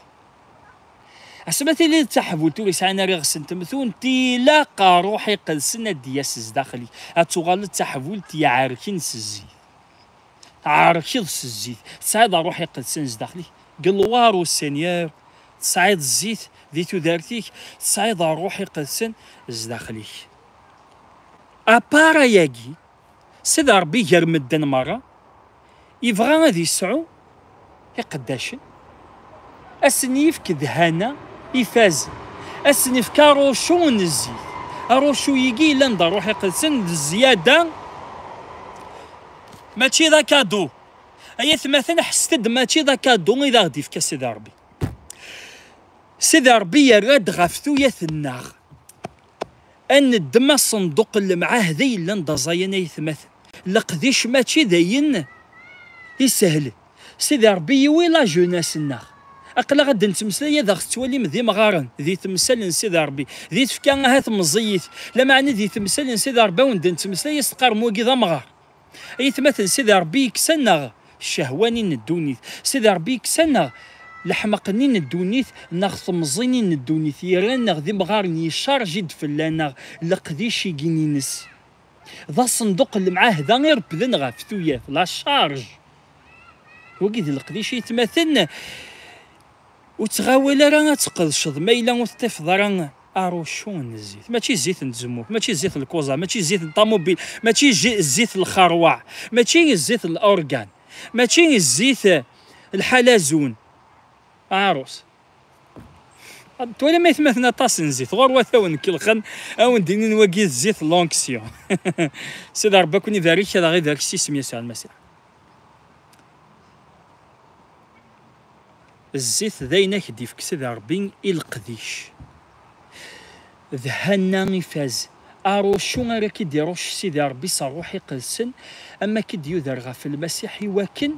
Asmi tiliḍ d taḥbult ur yesɛin ara iɣes n temtunt, ilaq Ṛṛuḥ Iqedsen ad d-yas zdaxel-ik, ad tuɣaleḍ d taḥbult iɛerken s zzit. Tɛerkeḍ s zzit, tesɛiḍ Ṛṛuḥ Iqedsen zdaxel-ik. Gloire au Seigneur, tesɛiḍ zzit di tudert-ik, tesɛiḍ Ṛṛuḥ Iqedsen zdaxel-ik. Apara-yagi, Sidi Ṛebbi gar medden merra, yebɣa ad yesɛu iqeddacen, ad sen-yefk ddhana ifazen, ad sen-yefk arucu n zzit. Arucu-yigi yellan d Ṛṛuḥ Iqedsen d zzyada, mačči d akadu. Ay atmaten, ḥesset-d, mačči d akadu i d aɣ-d-yefka Sidi Ṛebbi. Sidi Ṛebbi yerra-d ɣef tuyat-nneɣ. Ad neddem asenduq n lemɛahda yellan d aẓayan, ay atmaten. Leqdic mačči d ayen isehlen. Sidi Ṛebbi yiwi la jeunesse-nneɣ. Aql-aɣ ad d-nettmeslay, ad aɣ-tettwalim d imɣaren di temsal n Sidi Ṛebbi, di tefka ahat meẓẓiyit, lameɛna di temsal n Sidi Ṛebbi ad wen-d-nettmeslay, ad s-teqqarem wagi d amɣar. Ay atmaten, Sidi Ṛebbi yekkes-aneɣ ccehwa-nni n ddunit. Sidi Ṛebbi yekkes-aneɣ leḥmeq-nni n ddunit neɣ temẓi-nni n ddunit. Yerra-neɣ d imɣaren, yeccarji-d fell-aneɣ leqdic-igi-ines. D asenduq n lemɛahda i rebden ɣef tuyat, la charge. Wagi d leqdic, ay atmaten. Ur ttɣawal ara ad tqedceḍ ma yella ur teṭṭifeḍ ara arucu n zzit. Mačči zzit n tzemmurt, mačči zzit n lkuẓa, mačči zzit n ṭamubil, mačči zi-, zzit n lxerwaɛ, mačči zzit n lurgan, mačči zzit, eh, lḥalazun. Aɛrus. Twalam aytmaten aṭas n zzit, ɣur wat a wen-kellxen, a wen-d-inin wagi d zzit n l'onction. Sidi Ṛebbi a ken-ibarek, ad aɣ-ibarek s yisem Yasuɛ Lmasiḥ. Zzit d ayen ak-d-ifk Sidi Ṛebbi i leqdic. D Ḥanna ifaz. Arucu ara k-id-iruc Sidi Ṛebbi s Ṛṛuḥ Iqedsen, am akken d-yuder ɣef Lmasiḥ, i wakken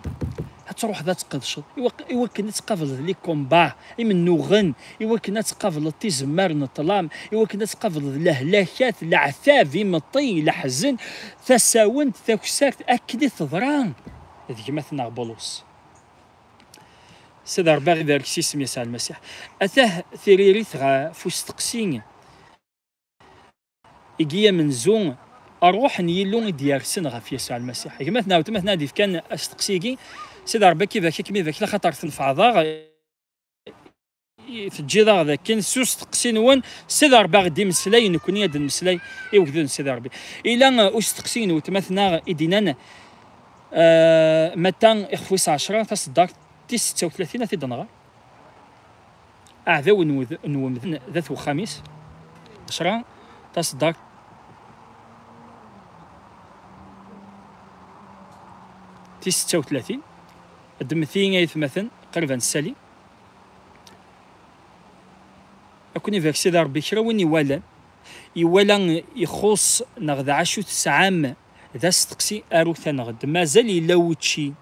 ad truḥeḍ ad tqedceḍ, i wak-, i wakken ad tqableḍ les combats imennuɣen, i wakken ad tqableḍ tizemmar n ṭṭlam, i wakken ad tqableḍ lehlakat, leɛtab, imeṭṭi, leḥzen, tasawent, takessart, akken i teḍra d gma-tneɣ Bulus. Sidi Ṛebbi a ɣ-ibarek s yisem Yasuɛ Lmasiḥ. Atah tiririt ɣef usteqsi igi amenzu, ṛṛuḥ n Yillu i d-yersen ɣef Yasuɛ Lmasiḥ. Gma-tneɣ, weltma-tneɣ ad d-ifkan asteqsi-agi, Sidi Ṛebbi a k-ibarek, a kem-ibarek, laxaṭer tnefɛeḍ-aɣ. Teǧǧiḍ-aɣ dakken s usteqsi-nwen, Sidi Ṛebbi a ɣ-d-imeslay, nekkni ad d-nmeslay i wegdud n Sidi Ṛebbi. Ila, uh, usteqsi n weltma-tneɣ i d-inan, uh, Matta ixef wis ɛecṛa, taṣeddart tis setta u tlatin, ad t-id-nɣer. Aɛdaw n wed-, n wemdan d at wexxam-is. Ɛecṛa, taṣeddart tis setta u tlatin. Ddmet-iyi ay atmaten, qrib ad nessali. Ad ken-ibarek Sidi Ṛebbi. Kra win iwalan, iwala ixuṣ neɣ d acu tesɛam d asteqsi, arut-aneɣ-d. Mazal yella wučči.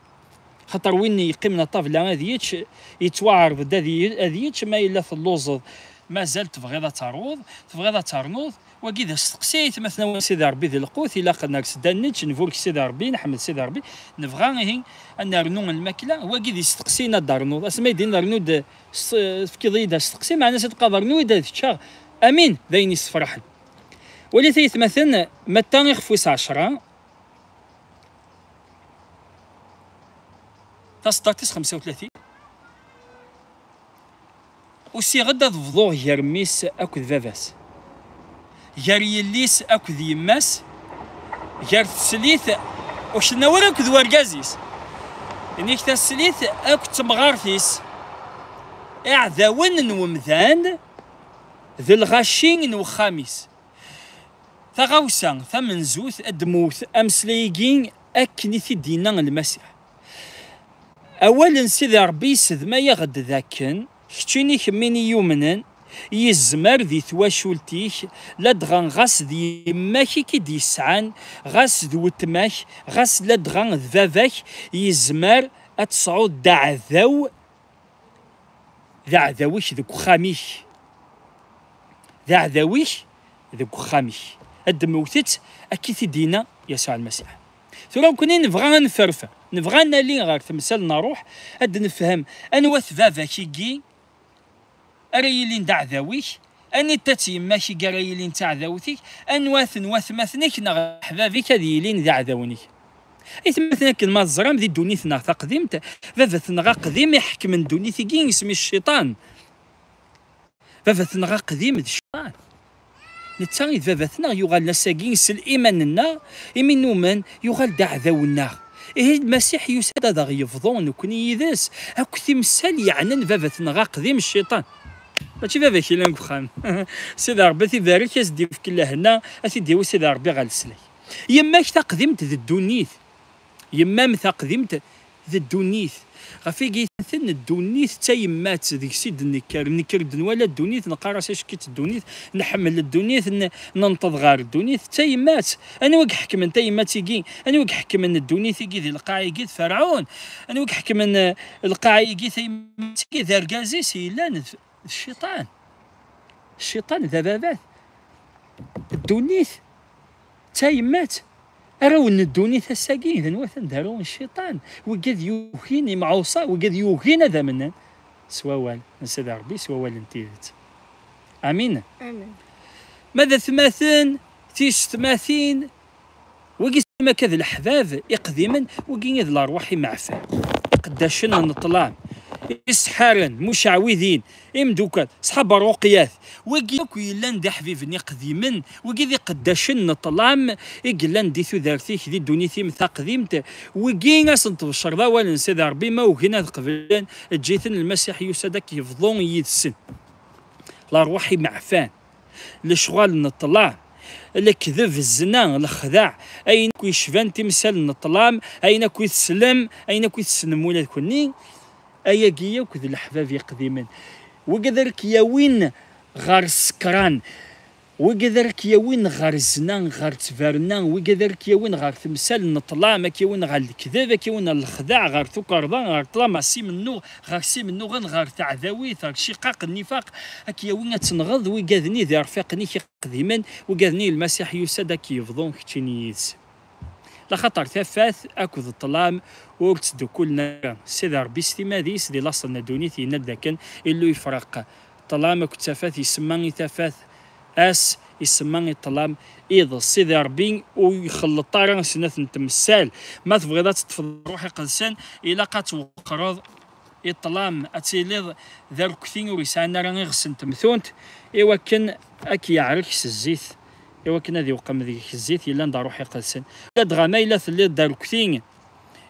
Xaṭer win yeqqimen a ṭṭabla ad yečč, yettwaɛreḍ-d ad ye-, ad yečč, ma yella telluẓeḍ, mazal tebɣiḍ ad terwuḍ, tebɣiḍ ad ternuḍ, wagi d asteqsi, ay atmaten, a wen Sidi Ṛebbi di lqut, ilaq ad ners-d ad nečč, nburek Sidi Ṛebbi, nḥemmed Sidi Ṛebbi, nebɣa ihi ad nernu lmakla, wagi d isteqsiyen ad d-ternuḍ, asma i d-in rnu-d s-, tefkiḍ-iyi-d asteqsi, meɛna s ad qqadeṛ rnu-d ad ččeɣ, amin, d ayen yessefraḥen. Walit ay atmaten, Matta ixef wis ɛecṛa, taseddart tis xemsa u tlatin. Usiɣ-d ad bḍuɣ gar mmi-s akked baba-s, gar yelli-s akked yemma-s, gar teslit, ur cennaw ara akked wergaz-is, inik taslit akked temɣart-is, iɛdawen n wemdan d lɣaci n wexxam-is. Taɣawsa tamenzut ad d-tmut ameslay-agi akken i t-id-yenna Lmasiḥ. Awal n Sidi Ṛebbi yessedmay-aɣ-d dakken, keččini kemmini yumnen, yezmer di twacult-ik, ladɣa ɣas d yemma-k i k-id-yesɛan, ɣas d weltma-k, ɣas ladɣa d baba-k, yezmer ad tesɛuḍ d aɛdaw, d aɛdaw-ik deg uxxam-ik. D aɛdaw-ik deg uxxam-ik. Ad d-temmewtet, akka i t-id-yenna Yasuɛ Lmasiḥ. Tura nekkni nebɣa ad nferfer, nebɣa ad nali ɣer temsal n ṛṛuḥ, ad d-nefhem anwa-t baba-k-igi ara yilin d aɛdaw-ik, anita-tt yemma-k-igi ara yilin d taɛdawt-ik, anwa-ten watmaten-ik neɣ leḥbab-ik ad yilin d aɛdawen-ik. Aytmaten, akken ma teẓram di ddunit-nneɣ taqdimt, baba-tneɣ aqdim iḥekmen ddunit-igi isem-is Cciṭan. Baba-tneɣ aqdim d cciṭan. Netta i d baba-tneɣ, yuɣal ass-agi s liman-nneɣ, imi numen, yuɣal d aɛdaw-nneɣ. Ihi Lmasiḥ yusa-d ad aɣ-yebḍu nekkni yid-s akk timsal yeɛnan baba-tneɣ aqdim cciṭan. Mačči baba-k yellan deg uxxam. Sidi Ṛebbi ad t-ibarek, ad s-d-yefk lehna, ad t-id-yawi Sidi Ṛebbi ɣer leslak. Yemma-k taqdimt d ddunit. Yemma-m taqdimt d ddunit. Ɣef wigi, ddunit d tayemmat, deg-s i d-nekker. Nekker d nwala ddunit, neqqar-as acki-tt ddunit, nḥemmel ddunit, n-, nenṭeḍ ɣer ddunit, d tayemmat. Anwa i iḥekmen tayemmat-igi? Anwa i iḥekmen ddunit-igi di lqaɛ-igi? D Ferɛun. Anwa i iḥekmen, eh, lqaɛ-igi, tayemmat-igi? D argaz-is yellan d, d cciṭan. Cciṭan d ababat. Ddunit d tayemmat. Arraw n ddunit ass-agi d nwatan d arraw n cciṭan. Wigad yugin imɛuṣa, wigad yugin ad amnen s wawal n Sidi Ṛebbi, s wawal n tidet. Amin. Amin. Ma d atmaten, tisetmatin, wigi s akka d leḥbab iqdimen, wigi i d lerwaḥ imeɛfan, iqeddacen n ṭṭlam, isḥaren, muceɛwidin, imdukal, ṣḥab ṛuqyat, wigi akk yellan d iḥbiben iqdimen, wigi d iqeddacen n ṭṭlam i yellan di tudert-ik, di ddunit-im taqdimt, wigi ad sen-tbecreḍ awal n Sidi Ṛebbi, ma ugin ad qeblen, eǧǧ-iten, Lmasiḥ yusa-d ad k-yebḍu yid-sen. Lerwaḥ imeɛfan, lecɣal n ṭṭlam, lekdeb, zzna, lexdeɛ, ayen akk yecban timsal n ṭṭlam, ayen akk i teslem, ayen akk i tessnem ula d kenni, ayagi yakk d leḥbab iqdimen. Wigad ara k-yawin ɣer ssekran, wigad ara k-yawin ɣer zzna, ɣer ttberna, wigad ara k-yawin ɣer temsal n ṭṭlam, ad k-yawin ɣer lekdeb, ad k-yawin ɣer lexdeɛ, ɣer tukerḍa, ɣer ṭṭlam, ɣer s imennuɣ, ɣer s imennuɣen, ɣer teɛdawit, ɣer ciqaq, nnifaq, ad k-yawi ad tenɣeḍ wigad-nni d irfiqen-ik iqdimen, wigad-nni Lmasiḥ yusa-d ad k-yebḍu keččini yid-s. Laxaṭer tafat akked ṭṭlam ur ttdukkulen ara. Sidi Ṛebbi s timad-is di laṣel n ddunit yenna-d dakken Illu yefreq ṭṭlam akked tafat, isemma i tafat ass, isemma i ṭṭlam iḍes. Sidi Ṛebbi ur ixelleṭ ara snat n temsal. Ma tebɣiḍ ad teṭṭfeḍ Ṛṛuḥ Iqedsen, ilaq ad twexxreḍ i ṭṭlam, ad tiliḍ d arekti ur yesɛan ara iɣes n temtunt, i wakken ad k-yeɛrek s zzit, i wakken ad iweqqem deg-k zzit yellan d Ṛṛuḥ Iqedsen. Ladɣa ma yella telliḍ d arekti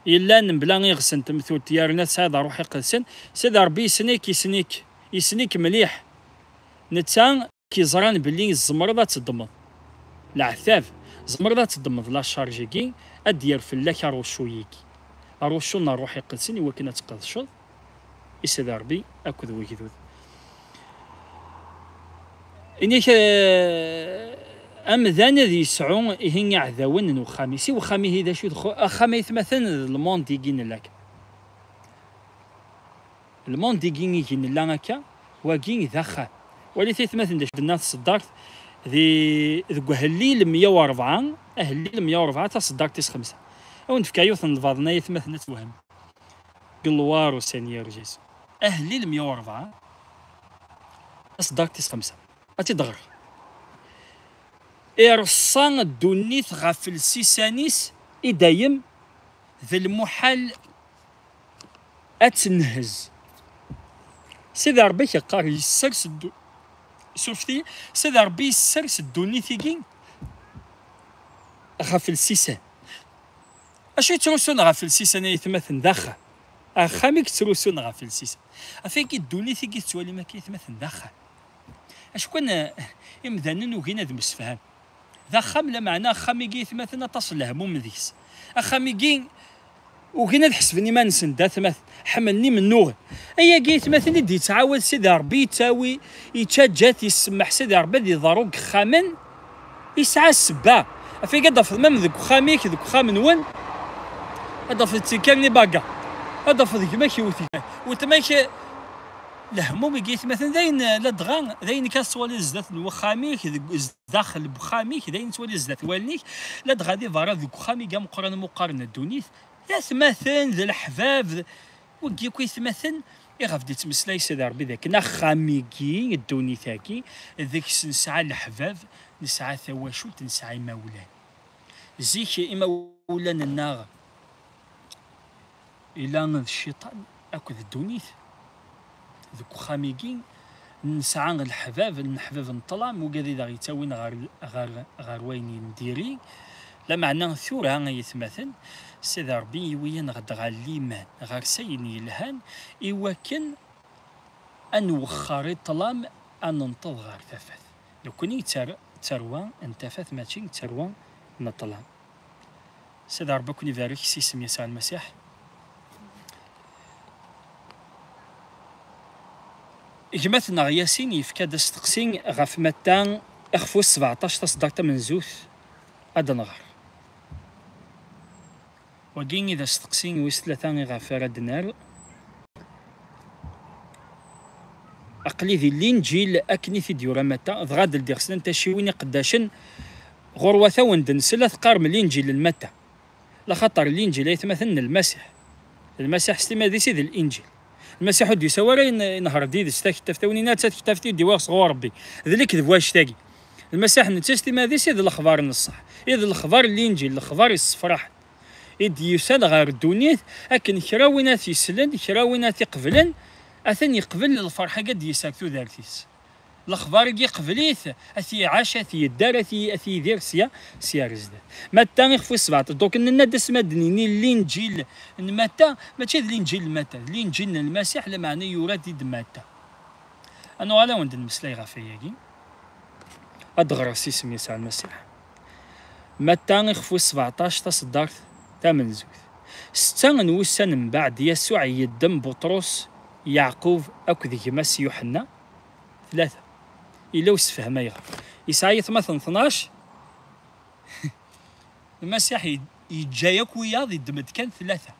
yellan mebla iɣes n temtunt, yerna tesɛiḍ Ṛṛuḥ Iqedsen, Sidi Ṛebbi yessen-ik, yessen-ik, yessen-ik mliḥ. Netta k-yeẓran belli tzemreḍ ad teddmeḍ leɛtab, tzemreḍ ad teddmeḍ la charge-agi, ad d-yerr fell-ak aruccu-yagi, aruccu n Ṛṛuḥ Iqedsen, i wakken ad tqedceḍ i Sidi Ṛebbi akked wegdud. Inik, eh, amdan ad yesɛu ihi iɛdawen n uxxam-is. I uxxam ihi d acu? D xu-, axxam aytmaten d lmond-igi nella akka. Lmond-igi igi nella akka, wagi d axxam. Walit aytmaten d acu d-tenna tseddart di, deg uhellil meyya u rebɛa, ahellil meyya u rebɛa, taseddart tis xemsa. Ad wen-d-fkeɣ yiwet n lbaḍna aytmaten ad twehmem. Deg lwar u Seigneur Jésus. Ahellil meyya u rebɛa, taseddart tis xemsa. Ad tt-id-ɣreɣ. Ireṣṣa ddunit ɣef lsisan-is i dayem, d lmuḥal ad tenhez. Sidi Ṛebbi k-yeqqar yessers ddu-, surfet-iyi, Sidi Ṛebbi yessers ddunit-igi ɣef lsisan. Acu yettrusun ɣef lsisan ay atmaten d axxam? Axxam i yettrusun ɣef lsisan. Ɣef wagi ddunit-igi tettwalim akka ay atmaten d axxam. Acu kan, eh, imdanen ugin ad msefham. D axxam, lameɛna axxam-igi atmaten aṭas n lehmum deg-s. Axxam-igi ugin ad ḥesben iman-nsen d atmaten, ḥemmlen imennuɣen. Ayagi atmaten i d-yettɛawad Sidi Ṛebbi, yettawi, yettaǧǧa-t, yessemmeḥ Sidi Ṛebbi ad iḍeṛ deg ixxamen, yesɛa ssebba. Ɣef wagi ad d-tafeḍ mam deg uxxam-ik, deg uxxam-nwen, ad d-tafeḍ ttekkaren ibaga, ad d-tafeḍ gma-k iwet gma-k, weltma-k. Lehmum-agi atmaten d ayen, ladɣa d ayen kan tettwaliḍ zdat n wexxam-ik, deg, zdaxel n wexxam-ik, d ayen tettwaliḍ zdat wallen-ik, ladɣa di beṛṛa deg uxxam-agi ameqqran meqqar n ddunit, d atmaten, d leḥbab, d wigi akk atmaten iɣef d-yettmeslay Sidi Ṛebbi d akken axxam-agi, ddunit-agi, deg-s nesɛa leḥbab, nesɛa tawacult, nesɛa imawlan. Zik imawlan-nneɣ ila d cciṭan akked ddunit deg uxxam-agi, Nesɛa leḥbab, leḥbab n ṭṭlam, wigad i d aɣ-yettawin ɣer, ɣer, ɣer wayen n diri. Lameɛna tura, ay atmaten, Sidi Ṛebbi yewwi-yaneɣ-d ɣer liman, ɣer sayen yelhan, iwakken ad nwexxer i ṭṭlam, ad nenṭeḍ ɣer tafat. Nekkni d tar-, d tarwa n tafat, mačči d tarwa n ṭṭlam. Sidi Ṛebbi ad ken-ibarek s yisem Yasuɛ Lmasiḥ. Gma-tneɣ Yasin yefka-d asteqsi ɣef Matta ixef wis sebɛeṭṭac, taṣeddart tamenzut, ad nɣer. Wagi i d asteqsi wis tlata iɣef ara d-nerr. Aql-i di Linǧil akken i t-id-yura Matta, dɣa ad ldiɣ snat n tacciwin iqeddacen ɣur-wat, ad wen-d-nsel, ad teqqarem Linǧil n Matta. Laxaṭer Linǧil, ay atmaten, n Lmasiḥ. Lmasiḥ s timmad-is i d Linǧil. Lmasiḥ ur d-yusa wara yen-, yenher-d yid-s taktaft, a win yenna d taktaft i d-iwweɣ sɣur Ṛebbi. D lekdeb wannect-agi. Lmasiḥ netta s timmad-is i d lexbar n ṣṣeḥ, i d lexbar n Linǧil, lexbar yessefraḥen. I d-yusan ɣer ddunit akken kra win ad t-yeslen, kra win ad t-iqeblen, atan yeqbel lferḥ-agi ad d-yesser tudert-is. Lexbar-agi iqbel-it, ad t-iɛac, ad t-yedder, ad t-, ad t-yidir sya, sya ar zdat. Matta ixef wis sebɛeṭṭac. Donc, nenna-d asmi ad d-nini Linǧil n Matta, mačči d Linǧil n Matta, d Linǧil n Lmasiḥ, lameɛna yura-t-id Matta. Ad nuɣal ad wen-d-nmeslay ɣef wayagi. Ad d-ɣreɣ s yisem Yasuɛ Lmasiḥ. Matta ixef wis sebɛeṭṭac, taṣeddart tamenzut. Setta n wussan mbeɛd, Yasuɛ yeddem Buṭrus, Yeɛqub akked gma-s Yuḥenna, tlata. Yella usefhem ayɣer. Yesɛa yetmaten tnac. Lmasiḥ ye-, yeǧǧa yakk wiyaḍ, yeddem-d kan tlata.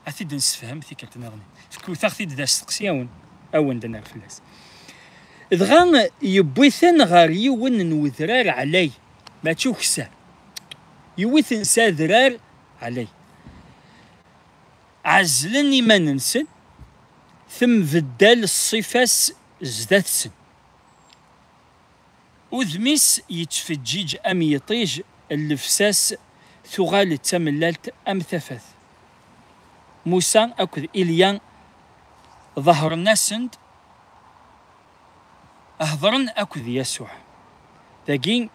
Ad t-id-nessefhem tikkelt nniḍen. Fkut-aɣ-t-id d asteqsi, awen, awen-d-nerr fell-as. Dɣa yewwi-ten ɣer yiwen n wedrar ɛlay, mačči ukessar. Yewwi-ten s adrar ɛlay. Ɛezlen iman-nsen, tembeddal ṣṣifa-s zdat-sen. Udem-is yettfeǧǧiǧ am yiṭij, llebsa-s tuɣal d tamellalt am tafat. Musa akked Ilya ḍehren-asen-d, hedren akked Yasuɛ. Dagi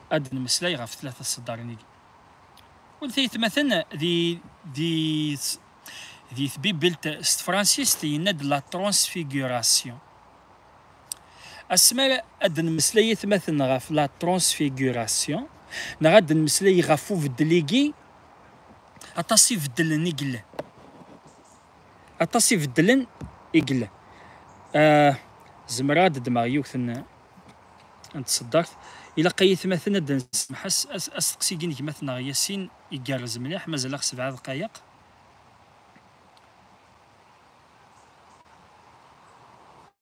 ad d-nemmeslay ɣef tlata tseddarin-agi. Win taytmaten di, di, di tbibilt s tefransist yenna-d la transfiguration. Asmi ara ad d-nemmeslay, atmaten, ɣef la transfiguration, neɣ ad d-nemmeslay ɣef ubeddel-igi, aṭas ibeddlen i yellan. Aṭas ibeddlen i yellan. Ah, zemreɣ ad d-ddmeɣ yiwet n, n tseddart. Ilaq ay atmaten ad d-nsemmeḥ as-, as-, asteqsi-agi n gma-tneɣ Yasin igerrez mliḥ, mazal-aɣ sebɛa dqayeq.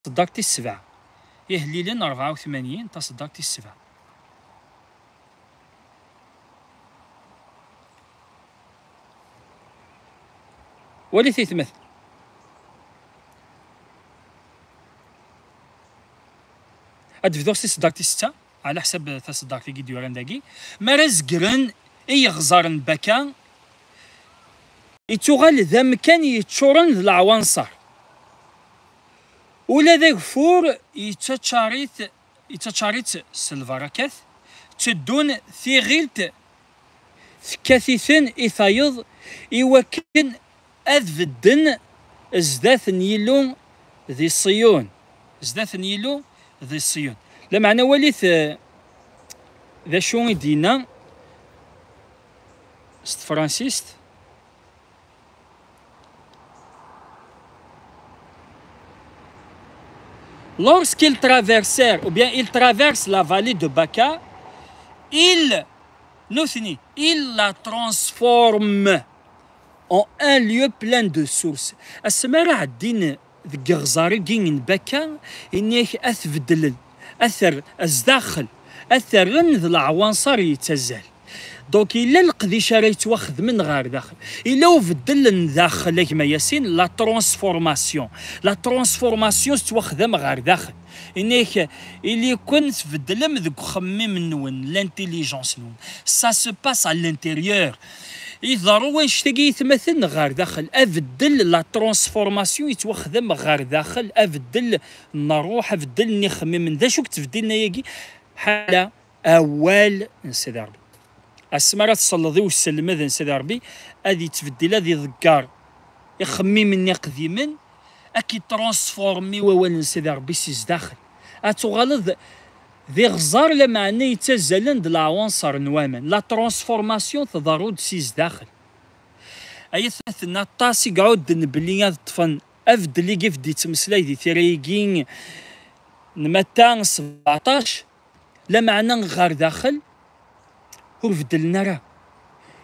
Taṣeddart tis sebɛa. Ihellilen rebɛa u tmanyin, taṣeddart tis sebɛa. Walit aytmaten. Ad bduɣ s taṣeddart tis setta, ɛla ḥsab taṣeddart i d-yuran dagi. Mi ara zegren i yeɣẓer n Baka, ittuɣal d amkan yeččuren d leɛwanṣer. Ula d ageffur yettaččar-it, yettaččar-itt s lbarakat, tteddun tiɣilt tekkat-iten i tayeḍ, iwakken ad bedden zdat n Yillu di Ṣiyun. Zdat n Yillu di Ṣiyun. Lameɛna walit, eh, d acu i d-yenna s tefransist. Lorsqu'ils traversèrent, ou bien ils traversent la vallée de Baca, ils, nutni, ils la transforment en un lieu plein de sources. Asmi ara ɛeddin deg iɣẓer-agi n Baca, ini-ak ad t-beddlen, ad t-rr-, zdaxel, ad t-rren d leɛwanṣer yettazzal. Donc, yella leqdic ara yettwaxedmen ɣer daxel. Yella ubeddel n daxel, a gma Yasin, la transformation. La transformation tettwaxdem ɣer daxel. Ini-ak, ili-ken tbeddlem deg uxemmem-nwen, l'intelligence-nwen. Ça se passe à l'intérieur. Iḍerru wannect-agi, aytmaten, ɣer daxel. Abeddel, la transformation, yettwaxdam ɣer daxel. Abeddel n ṛṛuḥ, abeddel n yixemmimen. D acu i yettbeddilen ayagi? Ḥala awal n Sidi Ṛebbi. Asmi ara tselleḍ i uselmed n Sidi Ṛebbi, ad yettbeddil, ad iḍegger ixemmimen iqdimen, ad k-itransformi wawal n Sidi Ṛebbi si zdaxel. Ad tuɣaleḍ d iɣẓer, lameɛna yettazzalen d leɛwanṣer n waman. La transformation tḍerru-d si zdaxel. Ay atmaten, aṭas i iɛudden belli ad ṭṭfen abeddel i d-yettmeslay di tira-agi n Matta sebɛeṭṭac, lameɛna ɣer daxel ur beddlen ara.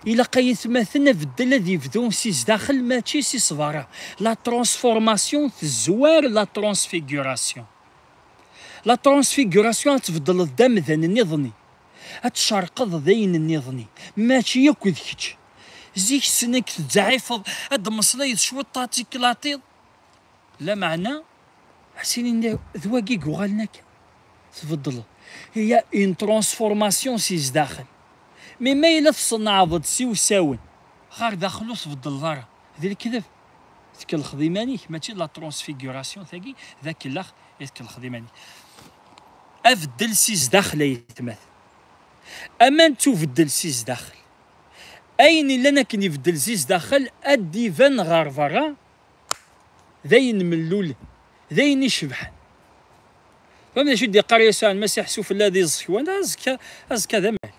Ilaq ay atmaten abeddel ad yebdu si zdaxel, mačči si sbara. La transformation tezwar la transfiguration. La transfiguration ad tbeddleḍ d amdan nniḍen, ad tcerqeḍ d ayen nniḍen, mačči akk d kečč. Zik ssnen-k tettzeɛɛifeḍ, ad d-meslayeḍ cwiṭ, ad tiklaṭiḍ. Lameɛna, ad s-inin d wagi i yuɣalen akka. Tbeddleḍ. Il y a une transformation si zdaxel. Mi ma yella tṣenɛeḍ-d s iwsawen, ɣer daxel ur tbeddleḍ ara. D lekdeb. Tkellxeḍ iman-ik, mačči d la transfiguration tagi, d akellax i tkellxeḍ iman-ik. Abeddel si zdaxel, ay atmaten. Aman d ubeddel si zdaxel. Ayen illan akken ibeddel si zdaxel, ad d-iban ɣer berra, d ayen mellul, d ayen icebḥen. Fhem d acu i d-yeqqar Yasuɛ Lmasiḥ? Sufella d iẓekwan, azekka, azekka d amal.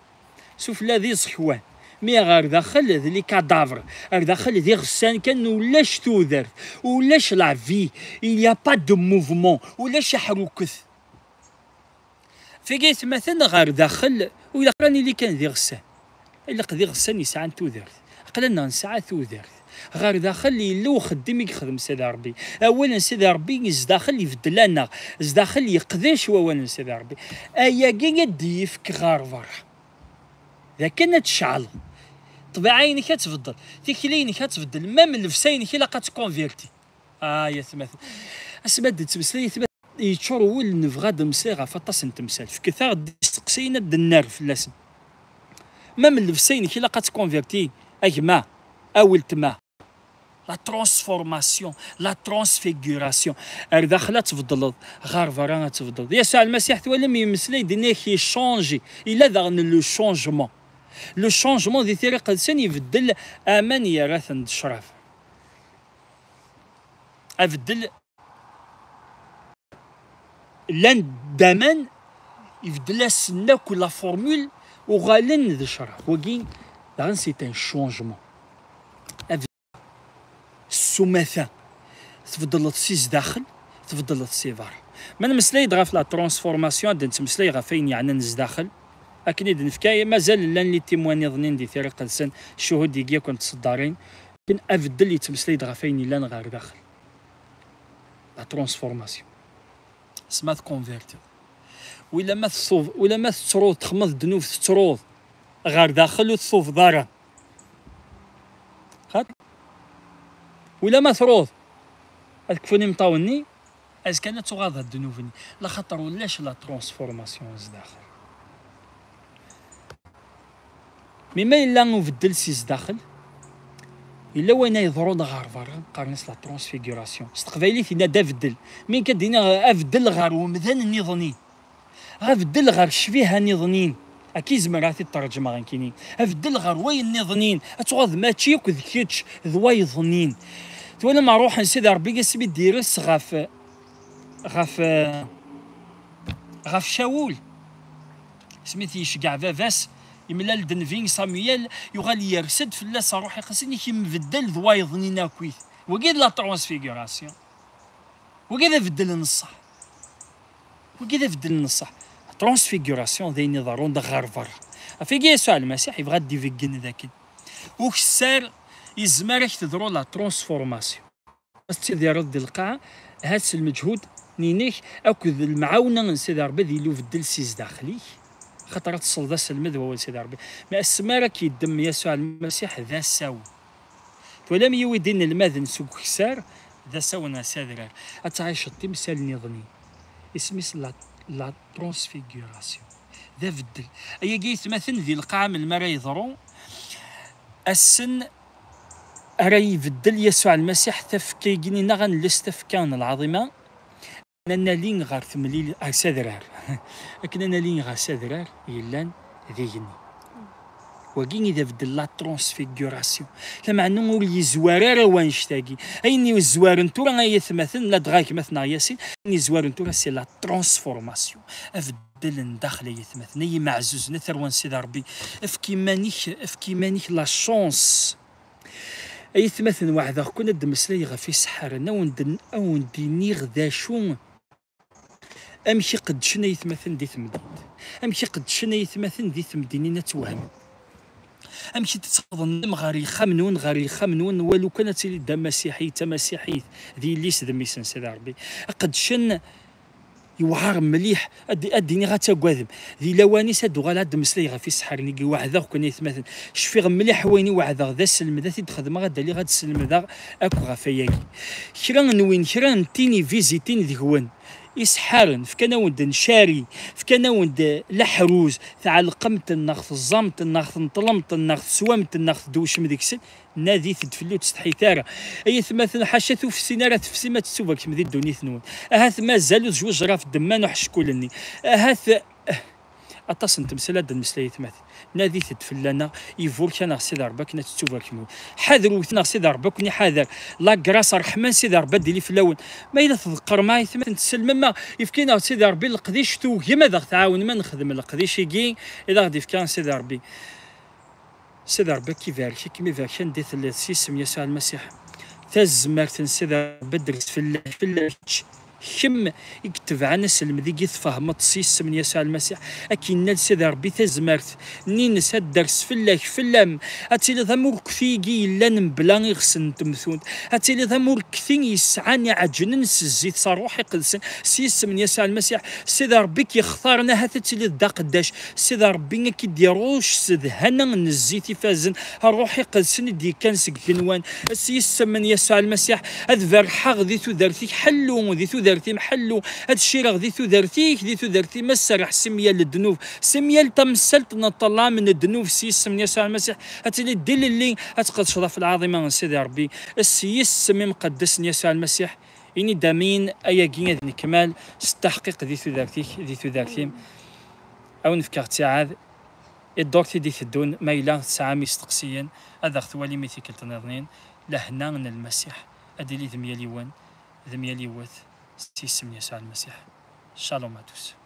Sufella d iẓekwan. Mi ɣer daxel d les cadavres, ar daxel d iɣessan kan, ulac tudert, ulac la vie, il y a pas de mouvement, ulac aḥruket. Figi atmaten ɣer daxel, ur ilaq ara nili kan d iɣessan. Ilaq d iɣessan yesɛan tudert. Aql-aneɣ nesɛa tudert. Ɣer daxel yella uxeddim i yexdem Sidi Ṛebbi. Awal n Sidi Ṛebbi zdaxel ibeddel-aneɣ. Zdaxel yeqdec wawal n Sidi Ṛebbi. Ayagi ad d-yefk ɣer berra. D akken ad tceɛleḍ. Ṭṭbiɛa-inek ad tbeddel. Tikli-inek ad tbeddel. Même llebsa-inek ilaq ad tkonvirti. Ay atmaten. Asmi ad d-nettmeslay, atmaten, yeččur wul, nebɣa ad d-nmeslay ɣef aṭas n temsal. Fket-aɣ-d isteqsiyen ad d-nerr fell-asen. Même llebsa-inek ilaq ad tkonvirti, a gma, a weltma. La transformation, la transfiguration. Ar daxel ad tbeddleḍ, ɣer berra ad tbeddleḍ. Yasuɛ Lmasiḥ, twalam, yemmeslay-d inna-k yechangi. Yella daɣen le changement. Le changement di Tira Iqedsen ibeddel aman, yerra-ten d ccrab. Abeddel, llan d aman, ibeddel-asen akk la formule, uɣalen d ccrab. Wagi daɣen c'est un changement. Abeddel s umata, tbeddleḍ si zdaxel, tbeddleḍ si berra. Ma nmeslay-d ɣef la transformation, ad d-nettmeslay ɣef ayen yeɛnan zdaxel. Akken i d-nefka, mazal llan les témoins nniḍen di Tira Iqedsen, ccuhud-agi akk n tseddarin. Akken abeddel yettmeslay-d ɣef ayen yellan ɣer daxel. La transformation. Sma tkonvirtiḍ. Wila ma tettruḍ, wila ma tettruḍ, texmeḍ ddnub, tettruḍ ɣer daxel ur tettubeḍ ara. Xaṭ? Wila ma truḍ, ad kfun imeṭṭawen-nni, azekka ad tuɣaleḍ ar ddnub-nni. Laxaṭer ulac la transformation zdaxel. Mi ma yella ubeddel si zdaxel, yella wayen ay yeḍrun ɣer berra, qqaren-as la transfiguration. S teqbaylit yenna-d abeddel. Mi nekk ad d-iniɣ abeddel ɣer umdan nniḍen, abeddel ɣer ccbiha nniḍen, akka i zemreɣ ad t-id-tṛeǧmeɣ nekkini. Abeddel ɣer wayen nniḍen, ad tuɣaleḍ mačči akk d kečč, d wayeḍ-nni. Twalam ṛṛuḥ n Sidi Ṛebbi asmi d-ires ɣef, ɣef, ɣef Cawul. Asmi t-yecgeɛ baba-s, yemlal-d nnbi Samuel, yuɣal yers-d fell-as Ṛṛuḥ Iqedsen, i k-imbeddel d wayeḍ-nni akkit. Wagi d la transfiguration. Wagi d abeddel n ṣṣeḥ. Wagi d abeddel n ṣṣeḥ. La transfiguration d ayen iḍerrun d ɣer berra. Ɣef wagi Yasuɛ Lmasiḥ yebɣa ad d-ibeggen d akken ukessar yezmer ad k-teḍru la transformation. Ad tettidireḍ di lqaɛa, ahat s lmeǧhud-inek akked lemɛawna n Sidi Ṛebbi ad yili ubeddel si zdaxel-ik, xaṭer ad tesleḍ aselmed wawal Sidi Ṛebbi. Mi asmi ara k-yeddem Yasuɛ Lmasiḥ d asawen. Twalam, yiwi-d inelmaden seg ukessar, d asawen-a s adrar. Ad tɛiceḍ timsal nniḍen. Isem-is la, la transfiguration. D abeddel. Ayagi aytmaten di lqaɛa melmi ara yeḍru, Ass-n ara ibeddel Yasuɛ Lmasiḥ tafekka-agi-nni neɣ ad nles tafekka n lɛaḍima, ad nali ɣer temlilit, ar s adrar. Akken ad nali ɣer s adrar yellan d igenni. Wagi i d abeddel, la transfiguration. Lameɛna ur yezwar ara wanect-agi. Ayen yezwaren tura, ay atmaten, ladɣa gma-tneɣ Yasin, ayen yezwaren tura, c'est la transformation. Abeddel n daxel, ay atmaten, ay imeɛzuzen, a tarwa n Sidi Ṛebbi. Efk iman-ik, efk iman-ik la chance. Ay atmaten, weɛdeɣ-ken ad d-mmeslayeɣ ɣef iseḥḥaren, a wen-d-, a wen-d-iniɣ d acu, amek i qeddcen ay atmaten di temdint, amek i qeddcen ay atmaten di temdinin ad twehmem. Amek i d-tettɣeḍnem ɣer yexxamen-nwen, ɣer yexxamen-nwen, walu kan ad tili d amasiḥi, d tamasiḥit, d yelli-s d mmi-s n Sidi Ṛebbi. Qeddcen, yewɛer mliḥ, ad, ad d-iniɣ ad tagadem. Di lawan-is ad d-uɣaleɣ ad d-mmeslayeɣ ɣef iseḥḥaren-agi, weɛdeɣ-ken ay atmaten. Cfiɣ mliḥ wayen i weɛdeɣ d aselmed, ad t-id-xedmeɣ, ad d-aliɣ ad d-slemdeɣ akk ɣef ayagi. Kra n win, kra n tin ivizitin deg-wen, iseḥḥaren, fkan-awen-d ncari, fkan-awen-d leḥruz, tɛelqem-ten, neɣ teẓẓam-ten, neɣ tenṭlem-ten, neɣ teswam-ten, neɣ tedwecem deg-sen, nadit-d fell-i, ur ttsetḥit ara. Ay atmaten, ḥaca tufsin ara tefsim ad tettubarkem di ddunit-nwen. Ahat mazal ur tezwiǧ ɣef ddemma n uḥeckul-nni. Ahat, eh, aṭas n temsal ad d-nmeslay, ay atmaten. Nadit-d fell-aneɣ, iburek-aneɣ Sidi Ṛebbi akken ad tettubarkem. Ḥadrewt-aneɣ Sidi Ṛebbi akken iḥader. La grâce, ṛṛeḥma n Sidi Ṛebbi ad d-tili fell-awen. Ma yella tḍeqqrem, ay atmaten, tselmem, yefka-aneɣ Sidi Ṛebbi leqdic, tugim ad aɣ-tɛawnem ad nexdem leqdic-igi i d aɣ-d-ifka Sidi Ṛebbi. Sidi Ṛebbi ad k-ibarek, ad kem-ibarek anda i telliḍ s yisem n Yasuɛ Lmasiḥ. Tazmert n Sidi Ṛebbi ad d-ters fell-ak, fell-ak kečč. Kemm i itebɛen aselmed-agi, tfehmeḍ s yisem n Yasuɛ Lmasiḥ, ad k-innal Sidi Ṛebbi tazmert-nni-ines ad d-ters fell-ak, fell-am. Ad tiliḍ am urkti-agi yellan mebla iɣes n temtunt. Ad tiliḍ am urkti yesɛan iɛeǧnen s zzit, s Ṛṛuḥ Iqedsen, s yisem n Yasuɛ Lmasiḥ. Sidi Ṛebbi i k-yextaren, ahat ad tiliḍ d aqeddac. Sidi Ṛebbi ad k-id-iṛuc s ddhana n zzit ifazen, Ṛṛuḥ Iqedsen i d-yekkan seg igenwan. S yisem n Yasuɛ Lmasiḥ, ad berrḥeɣ di tudert-ik, ḥellu, di tudert-im, ḥellu. Ad cireɣ di tudert-ik, di tudert-im, ad serreḥ s myal ddnub, s myal tamsalt n ṭṭlam n ddnub, s yisem n Yasuɛ Lmasiḥ. Ad tili d ilelli, ad tqedceḍ ɣef lɛaḍima n Sidi Ṛebbi. S yisem imqeddes n Yasuɛ Lmasiḥ, ini-d amin, ayagi ad nekmal s tteḥqiq di tudert-ik, di tudert-im. A wen-fkeɣ ttiɛad, i ddurt i d-iteddun, ma yella tesɛam isteqsiyen, ad aɣ-twalim i tikkelt nniḍnin. Lehna n Lmasiḥ ad ili d myal yiwen, d myal yiwet, s yisem n Yasuɛ Lmasiḥ. Shalom à tous.